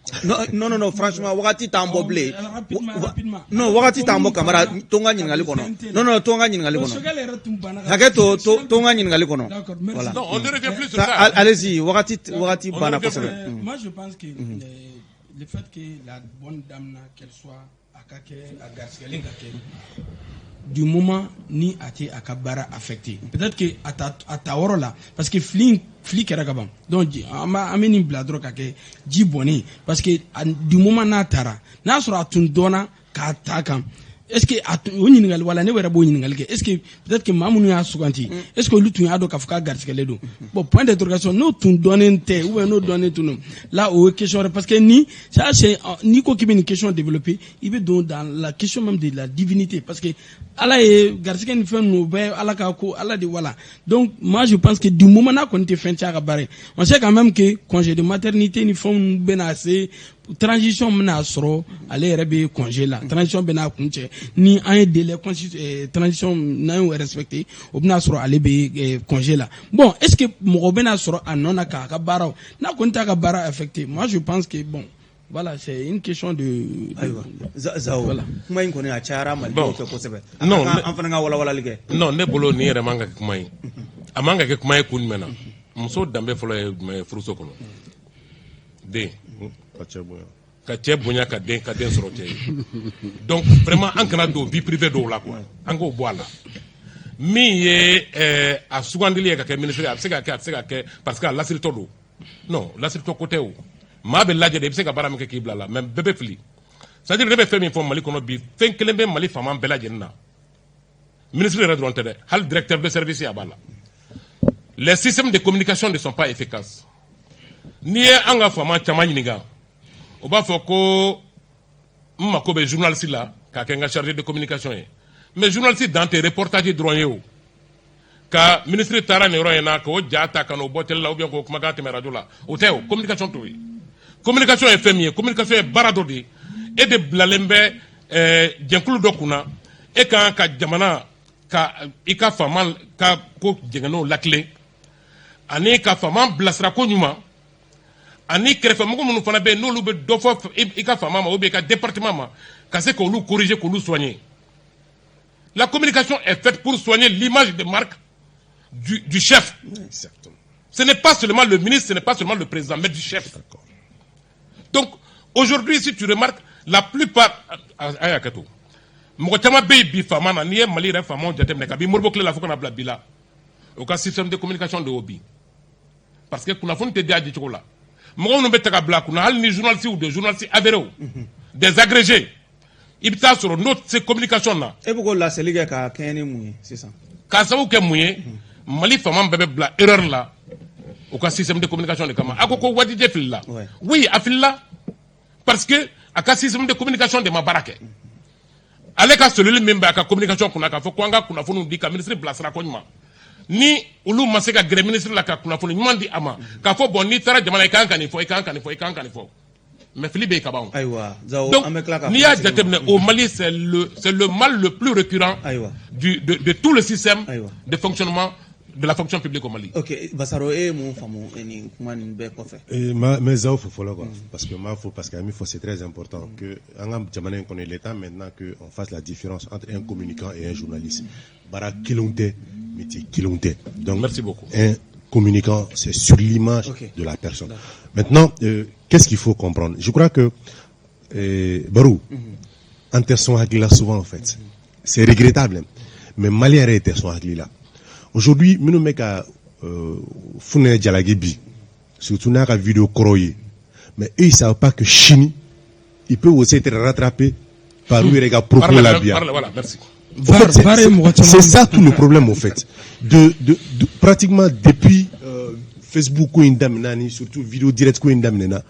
Speaker 1: Non, non, non, franchement, wagati t'an bɔ bilen.
Speaker 3: Rapidement, rapidement.
Speaker 1: Non, wagati t'an bɔ. Kamara, to n ka ɲininkali kɔnɔ. Non, non, to n ka ɲininkali kɔnɔ.
Speaker 3: Choguel yɛrɛ tun banna.
Speaker 1: Hakɛ to, to n ka ɲininkali kɔnɔ.
Speaker 3: D'accord, merci.
Speaker 1: Voilà.
Speaker 5: Non, on ne revient plus sur ça.
Speaker 1: Allez-y, wagati banna kosɛbɛ.
Speaker 3: Moi, je pense que le fait que la bonne dame là, qu'elle soit a ka kɛ a garisigɛlen ka kɛ, du moment ni a tɛ a ka baara affecté, peut-être que a ta yɔrɔ la, parce que fili kɛra ka ban. Donc an bɛ nin bila dɔrɔn ka kɛ ji bɔnnen, parce que du moment n'a taara, n'a sɔrɔ a tun dɔnna k'a ta kan, est ce que a o ɲininkali, wala ne yɛrɛ b'o ɲininkali kɛ, est ce que peut-être que maa minnu y'a suganti, est ce que olu tun y'a dɔn k'a fɔ k'a garisigɛlen don? Bon, point d'interrogation. N'o tun dɔnnen tɛ ou bien n'o dɔnnen tun don là, o ye question wɛrɛ, parce que ni ça, c'est n'i ko k'i bɛ nin question développer, i bɛ don dans la question même de la divinité, parce que Ala ye garisigɛ ni fɛn ninnu, o bɛɛ Ala ka ko, Ala de, voilà. Donc moi, je pense que du moment n'a kɔni tɛ fɛn cɛ a ka baara ye, on sait quand même que congé de maternité ni fɛnw bɛna se, transition bɛna sɔrɔ, ale yɛrɛ bɛ congé la, transition bɛna kun cɛ, ni an ye délai transition n'an y'o respecté, o bɛna sɔrɔ ale bɛ congé la. Bon, est ce que mɔgɔ bɛna sɔrɔ a nɔ na k'a ka baaraw, n'a kɔni t'a ka baara affecté? Moi, je pense que, bon, voilà, c'est une question de
Speaker 1: Ayiwa, Zawo.
Speaker 3: Voilà.
Speaker 1: Kuma in kɔni, a cayara malidenw fɛ kosɛbɛ. A
Speaker 5: Non,
Speaker 1: ka kan an fana ka walawalali kɛ.
Speaker 5: Non, ne bolo, nin yɛrɛ man ka kɛ kuma ye. A man ka kɛ kuma ye kun jumɛn na? Muso danbe fɔlɔ ye jumɛn ye furuso kɔnɔ? Den.
Speaker 4: Ka cɛ bonya.
Speaker 5: Ka cɛ bonya, ka den sɔrɔ cɛ ye. Donc vraiment, an kana don vie privée dɔw la quoi, an k'o bɔ a la. Min ye a sugandili ye ka kɛ ministre ye, a bɛ se ka kɛ, a tɛ se ka kɛ, parce que a lasiritɔ don. Non, lasiritɔ ko tɛ o. Maa bɛ lajɛ de, i bɛ se ka baara min kɛ k'i bila la, mais bɛɛ bɛ fili. C'est à dire, ne bɛ fɛn min fɔ Mali kɔnɔ bi, fɛn kelen bɛ Mali faama bɛɛ lajɛlen na, ministre yɛrɛ dɔrɔn tɛ dɛ, hali directeur de service a b'a la: les systèmes de communication ne sont pas efficaces. N'i ye an ka faama caman ɲininka, o b'a fɔ ko n mako bɛ journaliste la k'a kɛ n ka chargé de communication ye. Mais journaliste dan tɛ reportage dɔrɔn ye. O ka ministre taara nin yɔrɔ in na k'o ja ta ka n'o bɔ télé la ou bien k'o kumakan tɛmɛ radio la, o tɛ. O communication t'o ye. Communication ye fɛn min ye, communication ye baara dɔ de ye. E de bilalen bɛ jɛnkulu dɔ kunna, e kan ka jamana ka i ka faama ka ko jɛngɛnɛw latilen, ani ka faama bilasira ko ɲuman, ani kɛrɛfɛmɔgɔ minnu fana bɛ yen, n'olu bɛ dɔ fɔ i ka faama ma ou bien i ka département ma, ka se k'olu corriger, k'olu soigner. La communication est faite pour soigner l'image de marque du chef.
Speaker 4: Exactement.
Speaker 5: Ce n'est pas seulement le ministre, ce n'est pas seulement le président, mais du chef. Donc, aujourd'hui, si tu remarques, la plupart. A y'a kɛ to. Mɔgɔ caman bɛ yen bi faama na, n'i ye Mali yɛrɛ faamaw jateminɛ, kabi Modibo tile la fo ka na bila bi la, o ka système de communication de y'o bi. Parce que kunnafoni tɛ di a di cogo la. Mɔgɔ minnu bɛ ta ka bila a kunna, hali ni journalistes ou des journalistes avérés, des agrégés, i bɛ taa sɔrɔ n'o tɛ se communication na.
Speaker 1: E bɛ k'o laseli kɛ ka kɛɲɛ ni mun ye sisan?
Speaker 5: K'a sababu kɛ mun ye? Mali faama bɛɛ bɛ bila erreur la u ka système de communication de kama. A ko ko Wajijɛ filila. Oui, a filila parce que a ka système de communication de ma baara kɛ. Ale ka cellule min bɛ a ka communication kunna, k'a fɔ ko an ka kunnafoniw di ka ministre bilasira ko ɲuman, ni olu ma se ka gɛrɛ ministre la ka kunnafoni ɲuman di a ma, k'a fɔ bon, n'i taara jamana, i kan ka nin fɔ, i kan ka nin fɔ, i kan ka nin fɔ, mais fili bɛ yen ka ban.
Speaker 1: Ayiwa Zawo,
Speaker 5: Donc
Speaker 1: an bɛ tila ka
Speaker 5: n'i y'a jateminɛ, au Mali, c'est le mal le plus récurrent
Speaker 1: Ayiwa.
Speaker 5: de tout le système
Speaker 1: Ayiwa.
Speaker 5: de fonctionnement de la fonction publique au Mali.
Speaker 1: Ok, Basaro, e ye mun faamu nin kuma nin bɛɛ kɔfɛ?
Speaker 4: Mais Zao fo fɔlɔ quoi, parce que m'a fo, parce que min fɔ, c'est très important que an ka jamana in kɔnɔ, il est temps maintenant que on fasse la différence entre un communicant et un journaliste. Baara kelenw tɛ, métier kelenw tɛ. Donc
Speaker 5: Merci beaucoup.
Speaker 4: un communicant, c'est sur l'image de la personne. Maintenant, qu'est-ce qu'il faut comprendre? Je crois que Barou, an tɛ sɔn hakili la souvent, en fait. C'est regrettable, mais Malien yɛrɛ tɛ sɔn hakili la. Aujourd'hui, minnu bɛ ka Funɛ jalaki bi, surtout n'a ka vidéo kɔrɔw ye, mais eux, ils savent pas que sini ils peuvent aussi être rattrapés par u yɛrɛ ka propos
Speaker 5: Par
Speaker 4: la
Speaker 5: la,
Speaker 4: bien.
Speaker 5: voilà, merci.
Speaker 4: En fait,
Speaker 3: VAR ye mɔgɔ caman
Speaker 4: c'est ça tout le problème, en fait. De pratiquement depuis Facebook ko in daminɛ ni surtout vidéo direct ko in daminɛna,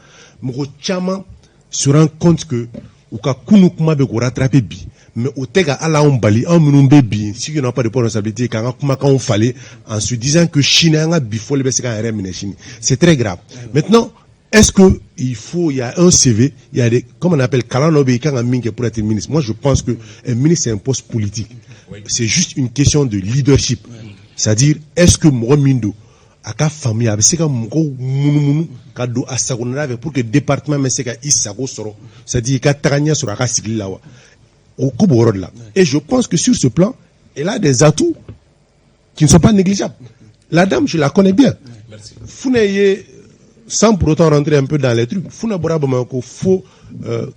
Speaker 4: mɔgɔ caman se rend compte que u ka kunu kuma bɛ k'u rattraper bi, mais o tɛ ka hali anw bali, anw minnu bɛ bi, ceux qui n'ont pas de responsabilité, k'an ka kumakanw falen en se disant que sini an ka bi fɔli bɛ se k'an yɛrɛ minɛ sini. C'est très grave. Maintenant, est-ce que il faut, il y a un CV, il y a des, comment on appelle, kalan dɔ bɛ yen i kan ka min kɛ pour être ministre? Moi, je pense que un ministre, c'est un poste politique. C'est juste une question de leadership. C'est-à-dire, est-ce que mɔgɔ min don, a ka faamuya, a bɛ se ka mɔgɔw munumunu ka don a sagonada fɛ pour que département bɛ se ka i sago sɔrɔ, c'est-à-dire i ka taga ɲɛ sɔrɔ a ka sigili la wa? O ko b'o yɔrɔ de la. Et je pense que sur ce plan, elle a des atouts qui ne sont pas négligeables. La dame, je la connais bien. Funɛ ye, sans pour autant rentrer un peu dans les trucs, Funɛ bɔra Bamako fo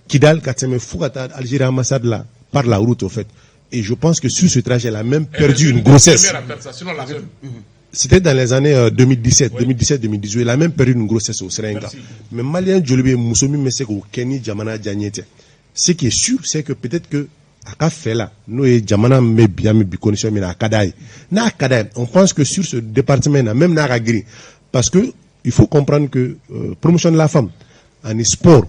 Speaker 4: Kidal ka tɛmɛ fo ka taa Algérie ambassade la par la route, au fait. Et je pense que sur ce trajet, elle a même perdu une grossesse.
Speaker 5: Première à faire ça, sinon la seule.
Speaker 4: C'était dans les années 2017, 2017-2018. Elle a même perdu une grossesse au Sri Lanka. Mais Malien joli bɛ muso min bɛ se k'o kɛ ni jamana diya tɛ? Ce qui est sûr, c'est que peut-être que a ka fɛ la, n'o ye jamana min bɛ bi, an bɛ bi condition min na, a ka d'a ye. N'a ka d'a ye, on pense que sur ce département na, même n'a ka girin, parce que il faut comprendre que promotion de la femme ani sport,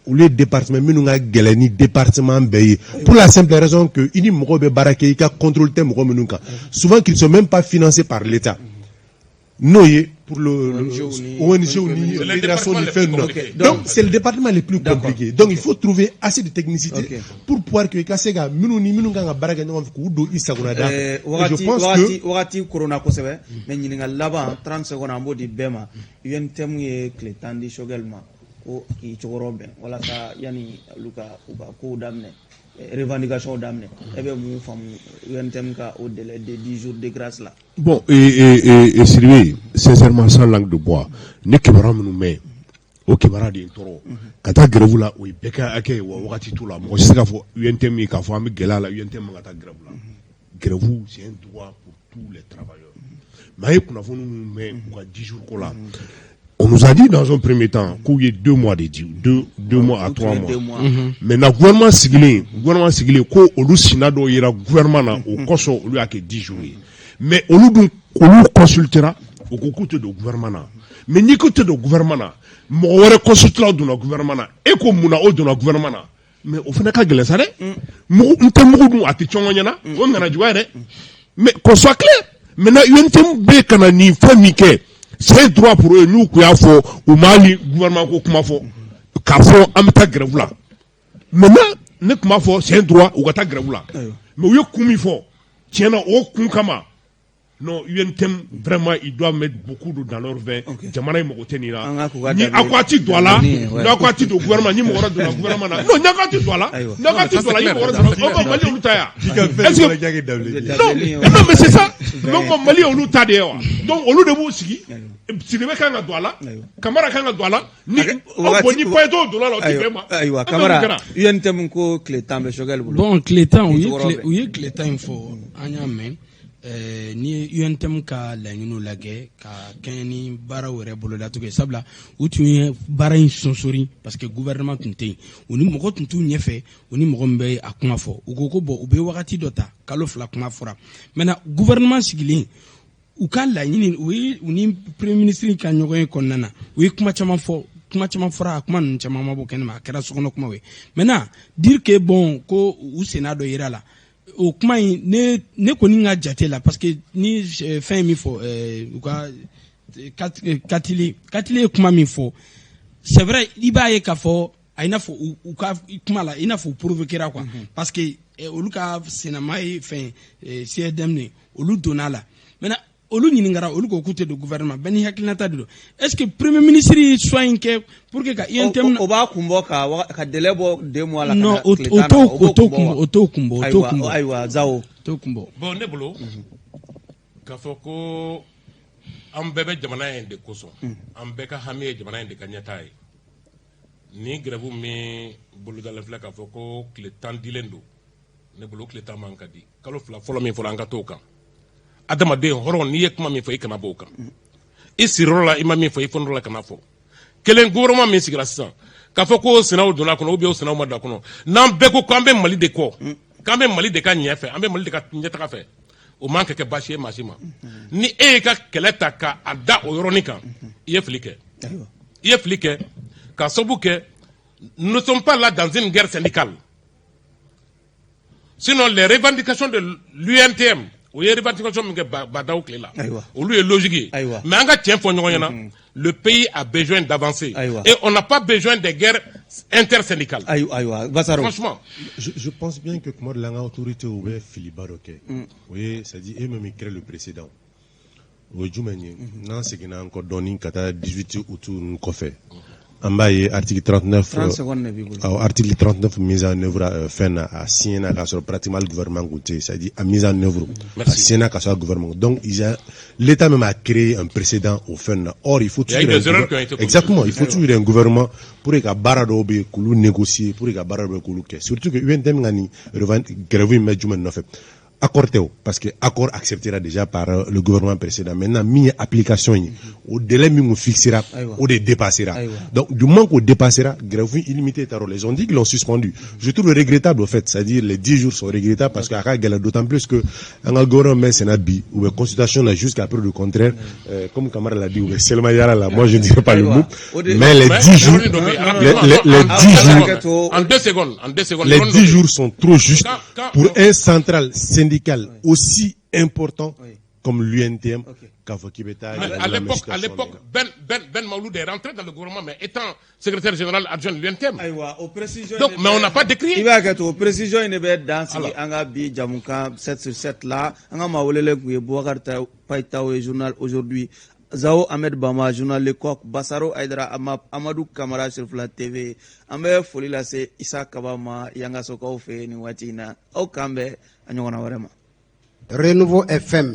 Speaker 4: olu ye département minnu ka gɛlɛn ni département bɛɛ ye, pour la simple raison que i ni mɔgɔw bɛ baara kɛ, i ka contrôle tɛ mɔgɔ minnu kan, souvent qu'ils sont même pas financés par l'État, n'o ye pour le ONG ni
Speaker 5: C'est le
Speaker 4: fédération
Speaker 5: département
Speaker 4: ni
Speaker 5: le
Speaker 4: fɛn
Speaker 5: plus
Speaker 4: ninnu.
Speaker 5: compliqué.
Speaker 4: Donc c'est le département le plus compliqué. Donc il faut trouver assez de technicité pour pouvoir que i ka se ka minnu ni minnu kan ka baara kɛ ɲɔgɔn fɛ, k'u don i sagona da fɛ. Et je
Speaker 1: Wagati
Speaker 4: pense
Speaker 1: wagati
Speaker 4: que
Speaker 1: wagati korona kosɛbɛ, mais ɲininkali laban, 30 secondes, an b'o di bɛɛ ma. UNTM ye tile 10 di Choguel ma ko k'i cogorɔ bɛn walasa yanni olu ka u ka kow daminɛ, revendication daminɛ. E bɛ mun faamu UNTM ka o délai de 10 jours de grâce la?
Speaker 2: Bon, et Sidibé, sincèrement, sans langue de bois, ne kibaruya minnu mɛn, o kibaruya de ye n tɔɔrɔ. Ka taa grève la, o ye bɛɛ ka hakɛ ye, wa wagati t'o la. Mɔgɔ si tɛ se k'a fɔ UNTM ye k'a fɔ an bɛ gɛlɛya la, UNTM man ka taa grève la. Grève, c'est un droit pour tous les travailleurs. Mais an ye kunnafoni minnu mɛn u ka 10 jours ko la, On nous a dit dans un premier temps k'u ye 2 mois de di, 2 mois à 3 mois. Maintenant, gouvernement sigilen ko olu sina dɔw yera gouvernement na, o kosɔn olu y'a kɛ 10 jours ye. Mais olu dun, olu consultera, u ko k'u tɛ don gouvernement na. Mais n'i ko tɛ don gouvernement na, mɔgɔ wɛrɛ consultera, donna gouvernement na, e ko mun na o donna gouvernement na? Mais o fana ka gɛlɛn sa dɛ. Mugu n tɛ mugu dun, a tɛ cɔngɔ ɲɛna, o nana juguya dɛ. Mais qu'on soit clair maintenant, UNTM bɛ ka na nin fɛn min kɛ, c'est un droit pour eux. N'u kun y'a fɔ, u m'a ni gouvernement ko kuma fɔ k'a fɔ an bɛ taa grève la. Maintenant, ne tun b'a fɔ c'est un droit, u ka taa grève la. Mais u ye kun min fɔ, tiɲɛna, o kun kama, non, UNTM vraiment, ils doivent mettre beaucoup d'eau dans leur vin. Jamana in mago tɛ nin na. Ni aw ko a ti don a la, ni aw ko a ti don gouvernement, ni mɔgɔ wɛrɛ donna gouvernement na, non, ni aw ko a ti don a la, ni aw ko a ti don a la, ni mɔgɔ wɛrɛ donna, o ma Mali olu ta ya? Est-ce que non, non, mais c'est ça. Donc Mali olu ta de ye wa? Donc olu de b'u sigi, Sidibe kan ka don a la, Kamara kan ka don a la, ni bon, ni Payeto donna a la, o ti bɛn ma.
Speaker 1: Ayiwa, Kamara, UNTM ko tile 10 bɛ Choguel bolo.
Speaker 3: Bon, tile 10, u ye tile 10 in fɔ, an y'a mɛn. N'i ye UNTM ka laɲiniw lajɛ ka kɛɲɛ ni baaraw yɛrɛ bolodacogo ye, sabula u tun ye baara in sonsori parce que gouvernement tun tɛ yen, u ni mɔgɔ tun t'u ɲɛfɛ, u ni mɔgɔ min bɛ a kuma fɔ. U ko ko bon, u bɛ wagati dɔ ta, kalo 2 kuma fɔra. Maintenant, gouvernement sigilen, u ka laɲini, u ye u ni premier ministre ka ɲɔgɔn ye kɔnɔna na, u ye kuma caman fɔ, kuma caman fɔra, a kuma ninnu caman ma bɔ kɛnɛ ma, a kɛra sokɔnɔ kumaw ye. Maintenant, dire que bon, ko u senna dɔ yera la, o kuma in, ne kɔni ka jate la, parce que ni fɛn min fɔ, u ka Katile ye kuma min fɔ, c'est vrai, i b'a ye k'a fɔ a i n'a fɔ u ka kuma la, i n'a fɔ u provoquera quoi, parce que olu ka senama ye fɛn CDM de, olu donna la. Maintenant, olu ɲininkara, olu ko k'u tɛ don gouvernement, bɛɛ ni hakilinata de don. Est ce que premier ministre ye choix in kɛ pour que ka UNTM
Speaker 1: O b'a kun bɔ ka délai bɔ 2 mois la.
Speaker 3: Non, o t'o kun bɔ, o t'o kun bɔ, o t'o kun bɔ.
Speaker 1: Ayiwa, Zawo.
Speaker 3: T'o kun bɔ.
Speaker 5: Bon, ne bolo, k'a fɔ ko an bɛɛ bɛ jamana in de kosɔn, an bɛɛ ka hami ye jamana in de ka ɲɛtaa ye. Ni grève min bolodalen filɛ, k'a fɔ ko tile 10 dilen don, ne bolo tile 10 man ka di. Kalo 2 fɔlɔ min fɔra, an ka t'o kan. Adamaden hɔrɔn, n'i ye kuma min fɔ, i kana bɔ o kan. I siriyɔrɔ la, i ma min fɔ, i fɔnɔ la, kana fɔ. Kelen, gouvernement min sigira sisan, k'a fɔ ko sinaw donna kɔnɔ ou bien sinaw ma don a kɔnɔ, n'an bɛɛ ko k'an bɛ Mali de kɔ, k'an bɛ Mali de ka ɲɛ fɛ, an bɛ Mali de ka ɲɛtaga fɛ, o man ka kɛ baasi ye maa si ma. Ni e y'i ka kɛlɛ ta k'a da o yɔrɔnin kan, i ye fili kɛ, i ye fili kɛ, k'a sababu kɛ nous ne sommes pas là dans une guerre syndicale. Sinon, les revendications de l'UNTM, o ye revendication min kɛ Badaw tile la, olu ye logique ye. Mais an ka tiɲɛ fɔ ɲɔgɔn ɲɛna, le pays a besoin d'avancer et on n'a pas besoin de guerres intersyndicales.
Speaker 1: Ayiwa, Basaro.
Speaker 5: Franchement.
Speaker 4: Je pense bien que kuma dɔ la, an ka autorité u bɛ filiba dɔ kɛ. O ye, c'est à dire, eux-mêmes, ils créent le précédent. O ye jumɛn ye? N'an seginna an kɔ dɔɔni ka taa 18 août ninnu kɔfɛ, an b'a ye article 39
Speaker 1: 30 secondes de b'i bolo.
Speaker 4: Awɔ, article 39 mise en œuvre fɛn na, a signé na k'a sɔrɔ pratiquement le gouvernement kun tɛ yen, c'est à dire a mise en œuvre, a signé na k'a sɔrɔ gouvernement. Donc ils a l'État même a créé un précédent au fɛn na. Or il faut
Speaker 5: Il y a eu
Speaker 4: toujours
Speaker 5: des erreurs qui ont été commises.
Speaker 4: Exactement, il faut toujours un gouvernement pour que ka baara dɔw bɛ yen k'olu négocier, pour que ka baara dɔw bɛ yen k'olu kɛ. Surtout que UNTM ka nin grève in bɛ jumɛn nɔfɛ? Accord tɛ o, parce que accord acceptera déjà par le gouvernement précédent. Maintenant, min ye application ye, o délai min kun fixera, o de dépassera. Donc du moment qu'o dépassera, grève illimité taara. Ils ont dit qu'ils l'ont suspendu. Je trouve regrettable au fait, c'est-à-dire les 10 jours sont regrettables, parce que a ka gɛlɛn, d'autant plus que an ka gouvernement bɛ senna bi, u bɛ consultation na jusqu'à preuve du contraire. Comme Kamara l'a dit, u bɛ Selma Yara la, moi je ne dirais pas le mot, mais les 10 jours, les 10 jours,
Speaker 5: En 2 secondes, en 2 secondes.
Speaker 4: Les 10 jours sont trop justes pour un central syndical aussi important comme l'UNTM. K'a fɔ k'i bɛ taa
Speaker 5: Mais à l'époque, Ben Maouloud est rentré dans le gouvernement, mais étant secrétaire général adjoint de l'UNTM.
Speaker 1: Ayiwa, o précision.
Speaker 5: Donc, mais on n'a pas décrié.
Speaker 1: I b'a kɛ to, o précision in de bɛ dan sigi an ka bi jamukan 7 sur 7 la. An ka maa welelen tun ye Boubacar Payitaho ye, journal Aujourd'hui, Zao Ahmed Bama, journal Le Coq, Basaro Aydara, Amadou Kamara, Sirifila TV. An bɛ foli lase Isa Kaba ma Yangasokaw fɛ nin waati in na. Aw k'an bɛn a ɲɔgɔnna wɛrɛ ma.
Speaker 6: Renouveau FM.